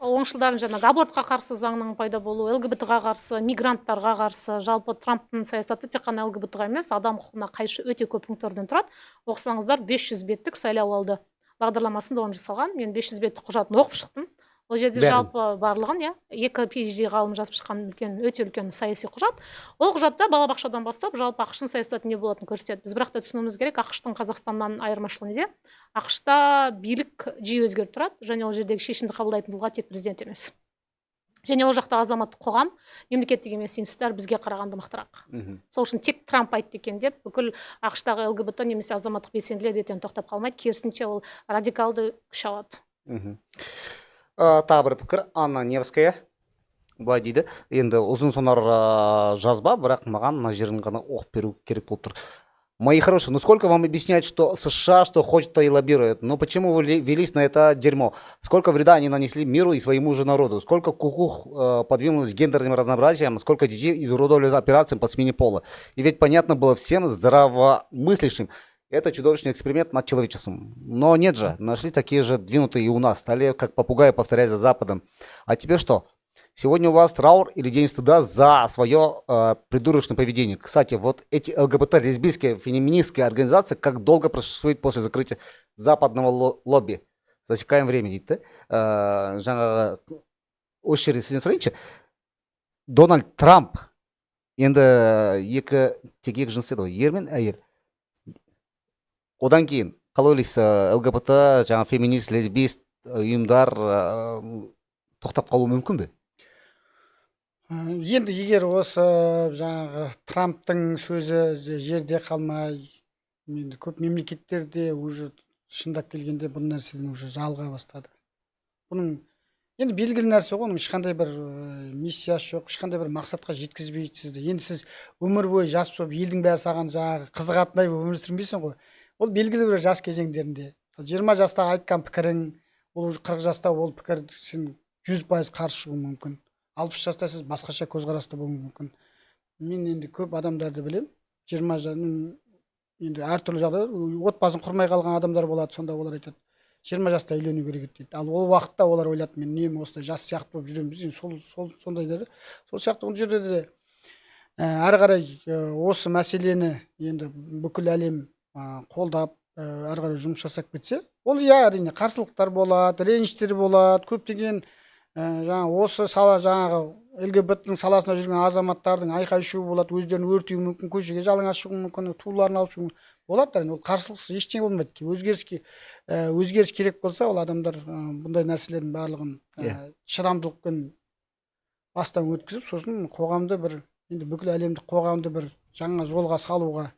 Speaker 1: Оңшылдардың жаңағы абортқа қарсы заңның пайда болуы, ЛГБТ ға қарсы, мигранттарға қарсы, жалпы Трамптың саясаты тек қана ЛГБТ ға емес, адам құқығына қайшы өте көп пункттерден тұрады. Оқысаңыздар, 500 беттік сайлау алды бағдарламасында оны жасалған. Мен 500 беттік құжатын оқып шықтым. Ол жерде
Speaker 2: Бәрін?
Speaker 1: жалпы барлығын, иә, екі PhD ғалым жазып шыққан үлкен, өте үлкен саяси құжат. Ол құжатта балабақшадан бастап жалпы АҚШ-тың саясаты не болатынын көрсетеді. Біз бірақ та түсінуіміз керек, АҚШ-тың Қазақстаннан айырмашылығы неде? АҚШ-та билік жиі өзгеріп тұрады және ол жердегі шешімді қабылдайтын тұлға тек президент емес. Және ол жақта азаматтық қоғам, мемлекеттік емес институттар бізге қарағанда мықтырақ. Сол үшін тек Трамп айтты екен деп бүкіл АҚШ-тағы ЛГБТ немесе азаматтық белсенділер ертең тоқтап қалмайды, керісінше, ол радикалды күш алады.
Speaker 2: Тағы бір пікір, Анна Невская былай дейді. Енді ұзын сонар жазба, бірақ маған мына жерін ғана оқып беру керек болып тұр. Мои хорошие, ну сколько вам объяснять, что США что хочет, то и лоббирует? Ну почему вы велись на это дерьмо? Сколько вреда они нанесли миру и своему же народу? Сколько кукух подвинулось гендерным разнообразием? Сколько детей изуродовали операциям по смене пола? И ведь понятно было всем здравомыслящим, это чудовищный эксперимент над человечеством. Но нет же, нашли такие же двинутые и у нас, стали как попугаи повторять за Западом. А теперь что? Сегодня у вас траур или день стыда за свое придурочное поведение. Кстати, вот эти ЛГБТ, лесбийские, феминистские организации как долго просуществуют после закрытия западного лобби? Засекаем время дейді да. Жаңағы осы жерде сізден сұрайыншы. Дональд Трамп енді екі тек екі жыныс еді ғой, ер мен әйел. Одан кейін қалай ойлайсыз, ЛГБТ, жаңа феминист, лесбист ұйымдар тоқтап қалуы мүмкін бе?
Speaker 3: Енді егер осы жаңағы Трамптың сөзі жерде қалмай, енді көп мемлекеттерде уже шындап келгенде бұл нәрседен уже жалыға бастады. Бұның енді белгілі нәрсе ғой, оның ешқандай бір миссиясы жоқ, ешқандай бір мақсатқа жеткізбейді сізді. Енді сіз өмір бойы жас болып, елдің бәрі саған жаңағы қызығатындай болып өмір сүрмейсің ғой. Ол белгілі бір жас кезеңдерінде, 20 жаста айтқан пікірің, ол уже 40 жаста ол пікір сен 100% қарсы шығуы мүмкін. 60 жаста сіз басқаша көзқараста болуыңыз мүмкін. Мен енді көп адамдарды білемін, 20 енді әртүрлі жағдай, отбасын құрмай қалған адамдар болады. Сонда олар айтады, 20 жаста үйлену керек еді дейді. Ал ол уақытта олар ойлады, мен үнемі осылай жас сияқты болып жүремін. Біз енді сол сондайлар, сол сияқты. Ол жерде де Әрі қарай осы мәселені енді бүкіл әлем қолдап, әрі қарай жұмыс жасап кетсе, ол, иә, әрине, қарсылықтар болады, реніштер болады, көптеген жаңа осы сала, жаңағы ЛГБТ-ның саласында жүрген азаматтардың айқай шуы болады, өздерін өртеуі мүмкін, көшеге жалаңаш шығуы мүмкін, туларын алып шығуы мүмкін. Болады, әрине, ол қарсылықсыз ештеңе болмайды. Өзгеріс керек болса, ол адамдар бұндай нәрселердің барлығын шыдамдылықпен бастан өткізіп, сосын қоғамды бір, енді бүкіл әлемдік қоғамды бір жаңа жолға салуға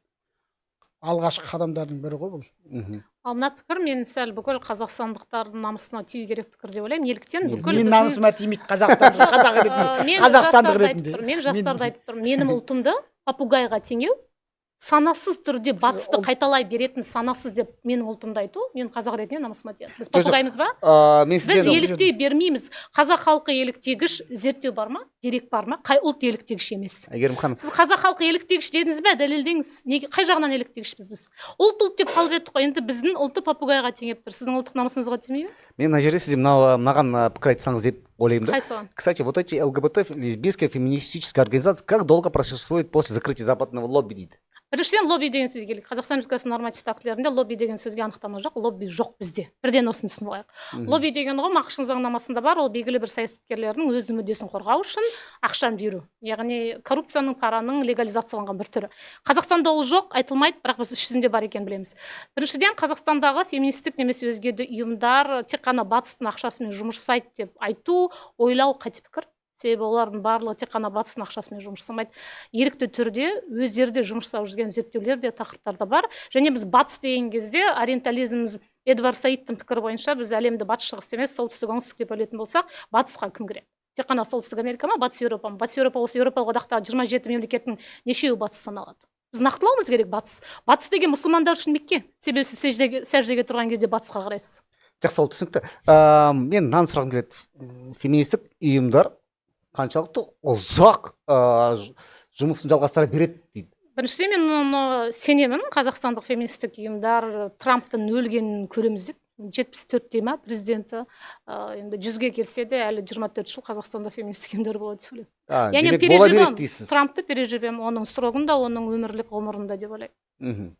Speaker 3: алғашқы қадамдардың бірі ғой бұл.
Speaker 1: Ал мына пікір мен сәл бүкіл қазақстандықтардың намысына тию керек пікір деп ойлаймын. Неліктен
Speaker 2: Неге?
Speaker 1: бүкіл
Speaker 3: Менің
Speaker 1: біздің-
Speaker 3: намысыма тимейді, қазақтар, қазақ ретінде,
Speaker 1: Мен
Speaker 3: қазақстандық
Speaker 1: жастарды айтып
Speaker 3: ретінде.
Speaker 1: тұрмын, мен жастарды айтып тұрмын. Менің ұлтымды попугайға теңеу, санасыз түрде батысты қайталай беретін санасыз деп менің ұлтымды айту, мен қазақ ретінде намысыма тиеді. Біз
Speaker 2: Жоқ, жоқ.
Speaker 1: попугаймыз ба?
Speaker 2: Мен
Speaker 1: Біз
Speaker 2: сізден
Speaker 1: еліктей бермейміз. Қазақ халқы еліктегіш, зерттеу бар ма, дерек бар ма, қай ұлт еліктегіш емес?
Speaker 2: Әйгерім ханым.
Speaker 1: Сіз қазақ халқы еліктегіш дедіңіз бе? Дәлелдеңіз. Неге, қай жағынан еліктегішпіз біз? Ұлт, ұлт деп қалып еттік қой, енді біздің ұлтты попугайға теңеп тұр. Сіздің ұлттық намысыңызға тимей ме?
Speaker 2: Мен мына жерде сізге мынаған пікір айтсаңыз деп ойлаймын да.
Speaker 1: Қайсыған?
Speaker 2: Кстати, вот эти ЛГБТ, лесбийская, феминистическая организация, как долго просуществует после закрытия западного лобби, дейді.
Speaker 1: Біріншіден, лобби деген сөзге келейік. Қазақстан Республикасының нормативті актілерінде лобби деген сөзге анықтама жоқ, лобби жоқ бізде. Бірден осыны түсініп алайық. Лобби деген ұғым АҚШ-ның заңнамасында бар. Ол белгілі бір саясаткерлердің өз мүддесін қорғау үшін ақшаны беру, яғни коррупцияның, параның легализацияланған бір түрі. Қазақстанда ол жоқ, айтылмайды, бірақ біз іс жүзінде бар екенін білеміз. Біріншіден, Қазақстандағы феминистік немесе өзге де ұйымдар тек қана батыстың ақшасымен жұмыс жасайды деп айту, ойлау қате пікір. Себебі олардың барлығы тек қана батыстың ақшасымен жұмыс жасамайды, ерікті түрде өздері де жұмыс жасап жүрген зерттеулер де, тақырыптар да бар. Және біз батыс деген кезде ориентализміміз, Эдвард Саидтің пікірі бойынша, біз әлемді батыс, шығыс емес, солтүстік, оңтүстік деп бөлетін болсақ, батысқа кім кіреді? Тек қана Солтүстік Америка ма, Батыс Еуропа ма? Батыс Еуропа болса, Еуропалық одақтағы 27 мемлекеттің нешеуі батыс саналады? Біз нақтылауымыз керек. Батыс, батыс деген мұсылмандар үшін Мекке, себебі сіз сәждеге тұрған кезде батысқа қарайсыз.
Speaker 2: Жақсы, ол түсінікті. Мен мынаны сұрағым келеді: феминистік ұйымдар қаншалықты ұзақ жұмысын жалғастыра береді дейді?
Speaker 1: Біріншіден, мен оны сенемін, қазақстандық феминистік ұйымдар Трамптың өлгенін көреміз деп. 74-те ма президенті, енді 100-ге келсе де, әлі 24 жыл Қазақстанда феминистік ұйымдар болады деп ойлаймын. Яғни
Speaker 2: Демек, бола береді
Speaker 1: переживем.
Speaker 2: дейсіз.
Speaker 1: Трампты переживем, оның срогын да, оның өмірлік ғұмырын да деп ойлаймын.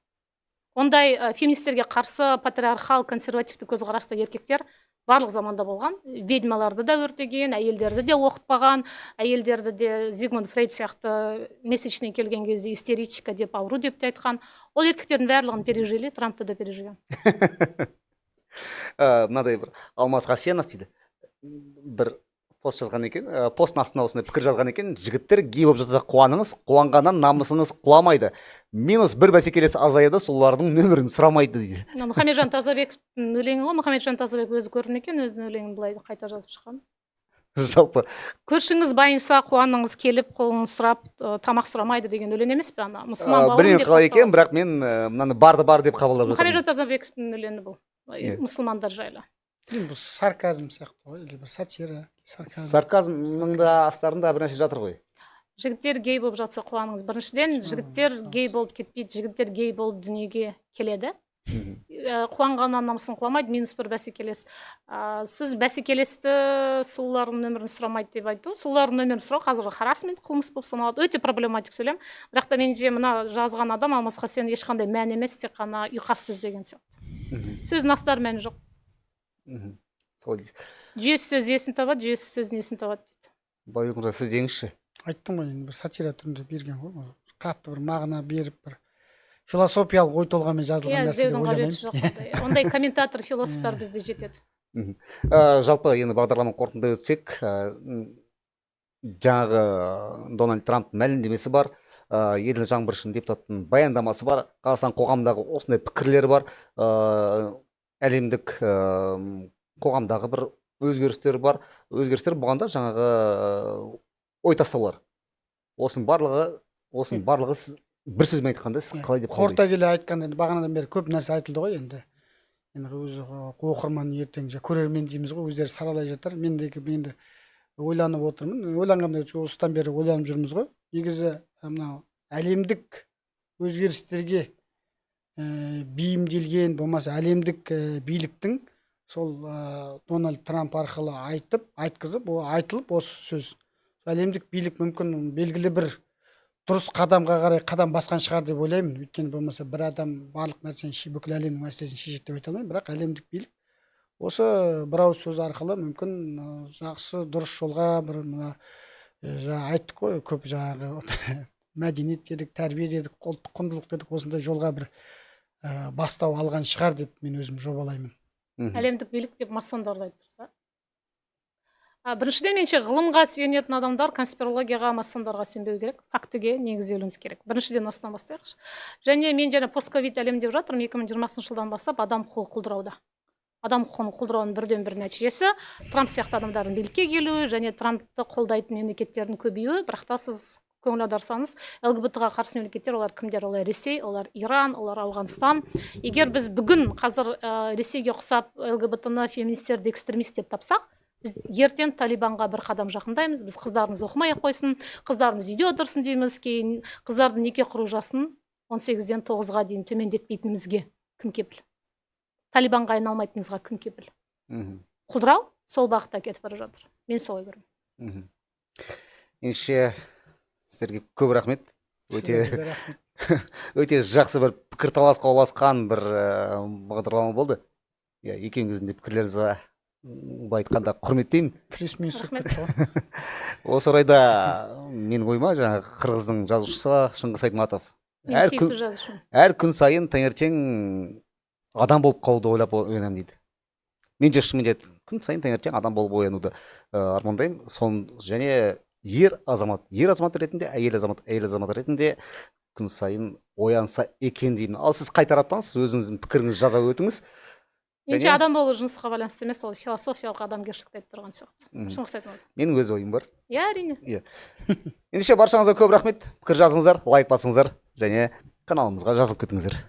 Speaker 1: Ондай феминистерге қарсы патриархал, консервативті көзқарасты еркектер барлық заманда болған. Ведьмаларды да өртеген, әйелдерді де оқытпаған, әйелдерді де Зигмунд Фрейд сияқты месячный келген кезде истеричка деп, ауру деп те айтқан. Ол еркектердің барлығын пережили, Трампты да переживем.
Speaker 2: Мынадай бір Алмас Хасенов дейді, бір пост жазған екен, посттың астына осындай пікір жазған екен: «Жігіттер гей болып жатса, қуаныңыз, қуанғаннан намысыңыз құламайды, минус бір бәсекелес азаяды, солардың нөмірін сұрамайды», — дейді.
Speaker 1: Мына Мұхамеджан Тазабековтің өлеңі ғой. Мұхамеджан Тазабеков өзі көрді ме екен, өзінің өлеңін былай қайта жазып шыққан?
Speaker 2: Жалпы
Speaker 1: «Көршіңіз байыса, қуаныңыз келіп, қолыңыз сұрап, тамақ сұрамайды» деген өлең емес пе ана мұсылман бауырым
Speaker 2: Білмеймін
Speaker 1: деп
Speaker 2: қалай екен,
Speaker 1: басталады.
Speaker 2: бірақ мен мынаны барды бар деп қабылдап жатырмын.
Speaker 1: Мұхамеджан Тазабековтің өлеңі бұл, мұсылмандар жайлы.
Speaker 3: Енді бұл сарказм сияқты ғой или бір сатира, сарказм.
Speaker 2: Сарказмның да астарында бір нәрсе жатыр ғой.
Speaker 1: Жігіттер гей болып жатса, қуаныңыз. Біріншіден, жігіттер гей болып кетпейді, жігіттер гей болып дүниеге келеді. Қуанғаннан намысың құламайды, минус бір бәсекелес. Сіз бәсекелесті сұлулардың нөмірін сұрамайды деп айту, сұлулардың нөмірін сұрау қазіргі харасмент, қылмыс болып саналады. Өте проблематик сөйлем, бірақ та меніңше, мына жазған адам Алмас Хасен ешқандай мән емес, тек қана ұйқасты іздеген сияқты. Сөздің астар мәні жоқ.
Speaker 2: Солай дейсіз.
Speaker 1: Жүйесіз сөз иесін табады, жүйесіз сөз несін табады дейді.
Speaker 2: Байбек мырза, сіз деңізші.
Speaker 3: Айттым ғой, енді бір сатира түрінде берген ғой бұл. Қатты бір мағына беріп, бір философиялық ой толғаммен жазылған нәрсе деп
Speaker 1: Іздеудің қажеті жоқ
Speaker 3: ойламаймын.
Speaker 1: ондай. Ондай комментатор, философтар бізде жетеді.
Speaker 2: Жалпы енді бағдарлама қорытындылай өтсек, жаңағы Дональд Трамп мәлімдемесі бар, Еділ Жаңбыршин депутаттың баяндамасы бар, Қазақстан қоғамындағы осындай пікірлер бар, әлемдік қоғамдағы бір өзгерістер бар. Өзгерістер болғанда жаңағы ой тастаулар, осының барлығы сіз бір сөзбен айтқанда, сіз қалай деп
Speaker 3: Қорыта
Speaker 2: қабылдайсыз?
Speaker 3: келе айтқанда, енді бағанадан бері көп нәрсе айтылды ғой. Енді өзі оқырман ертең көрермен дейміз ғой, өздері саралай жатар. Мен де енді ойланып отырмын, ойланғанда осыдан бері ойланып жүрміз ғой. Негізі мынау әлемдік өзгерістерге бейімделген, болмаса әлемдік биліктің сол Дональд Трамп арқылы айтып, айтқызып, о, айтылып осы сөз, әлемдік билік мүмкін белгілі бір Дұрыс қадамға қарай қадам басқан шығар деп ойлаймын. Өйткені болмаса бір адам барлық нәрсені, бүкіл әлемнің мәселесін шешеді деп айта алмаймын. Бірақ әлемдік билік осы бір ауыз сөз арқылы мүмкін жақсы, дұрыс жолға бір мына жаңа айттық қой көп, жаңағы мәдениет дедік, тәрбие дедік, ұлттық құндылық дедік, осындай жолға бір бастау алған шығар деп мен өзім жобалаймын.
Speaker 1: Әлемдік билік деп масондарды айтып тұрса, біріншіден, меніңше, ғылымға сүйенетін адамдар конспирологияға, масондарға сенбеу керек, фактіге негізделуіміз керек. Біріншіден, осыдан бастайықшы. Және мен жаңа постковид әлем деп жатырмын. 2020 жылдан бастап адам құқығы құлдырауда. Адам құқығының құлдырауының бірден бір нәтижесі — Трамп сияқты адамдардың билікке келуі және Трампты қолдайтын мемлекеттердің көбеюі. Бірақ та сіз көңіл аударсаңыз, ЛГБТ ға қарсы мемлекеттер олар кімдер? Олар Ресей, олар Иран, олар Ауғанстан. Егер біз бүгін қазір Ресейге ұқсап ЛГБТ ны, феминистерді экстремист деп тапсақ, біз ертең Талибанға бір қадам жақындаймыз. Біз қыздарымыз оқымай ақ қойсын, қыздарымыз үйде отырсын дейміз. Кейін қыздардың неке құру жасын 18-ден 9-ға дейін төмендетпейтінімізге кім кепіл? Талибанға айналмайтынымызға кім кепіл? Құлдырау сол бағытта кетіп бара жатыр, мен солай көремін.
Speaker 2: Ендеше, сіздерге көп рахмет, өте
Speaker 3: Сіздерге де рахмет.
Speaker 2: өте жақсы бір пікірталасқа ұласқан бір бағдарлама болды. Иә, екеуіңіздің де пікірлеріңізді былай айтқанда құрметтеймін.
Speaker 3: Плюс минус болып
Speaker 1: Рахмет.
Speaker 3: кетті ғой.
Speaker 2: Осы орайда менің ойыма жаңағы қырғыздың жазушысы Шыңғыс Айтматов
Speaker 1: Менің
Speaker 2: әр күн
Speaker 1: сүйікті жазушым.
Speaker 2: Әр күн сайын таңертең адам болып қалуды ойлап оянамын дейді. Мен де шынымен де күн сайын таңертең адам болып оянуды армандаймын. Сон және ер азамат ер азамат ретінде, әйел азамат әйел азамат ретінде күн сайын оянса екен деймін. Ал сіз қай тараптансыз? Өзіңіздің пікіріңізді жаза өтіңіз.
Speaker 1: Меніңше, адам болу жынысқа байланысты емес, ол философиялық адамгершілікті айтып тұрған сияқты. Шыңғыс Айтматов.
Speaker 2: Менің өз ойым бар.
Speaker 1: Иә, әрине.
Speaker 2: Ендеше, баршаңызға көп рахмет. Пікір жазыңыздар, лайк басыңыздар және каналымызға жазылып кетіңіздер.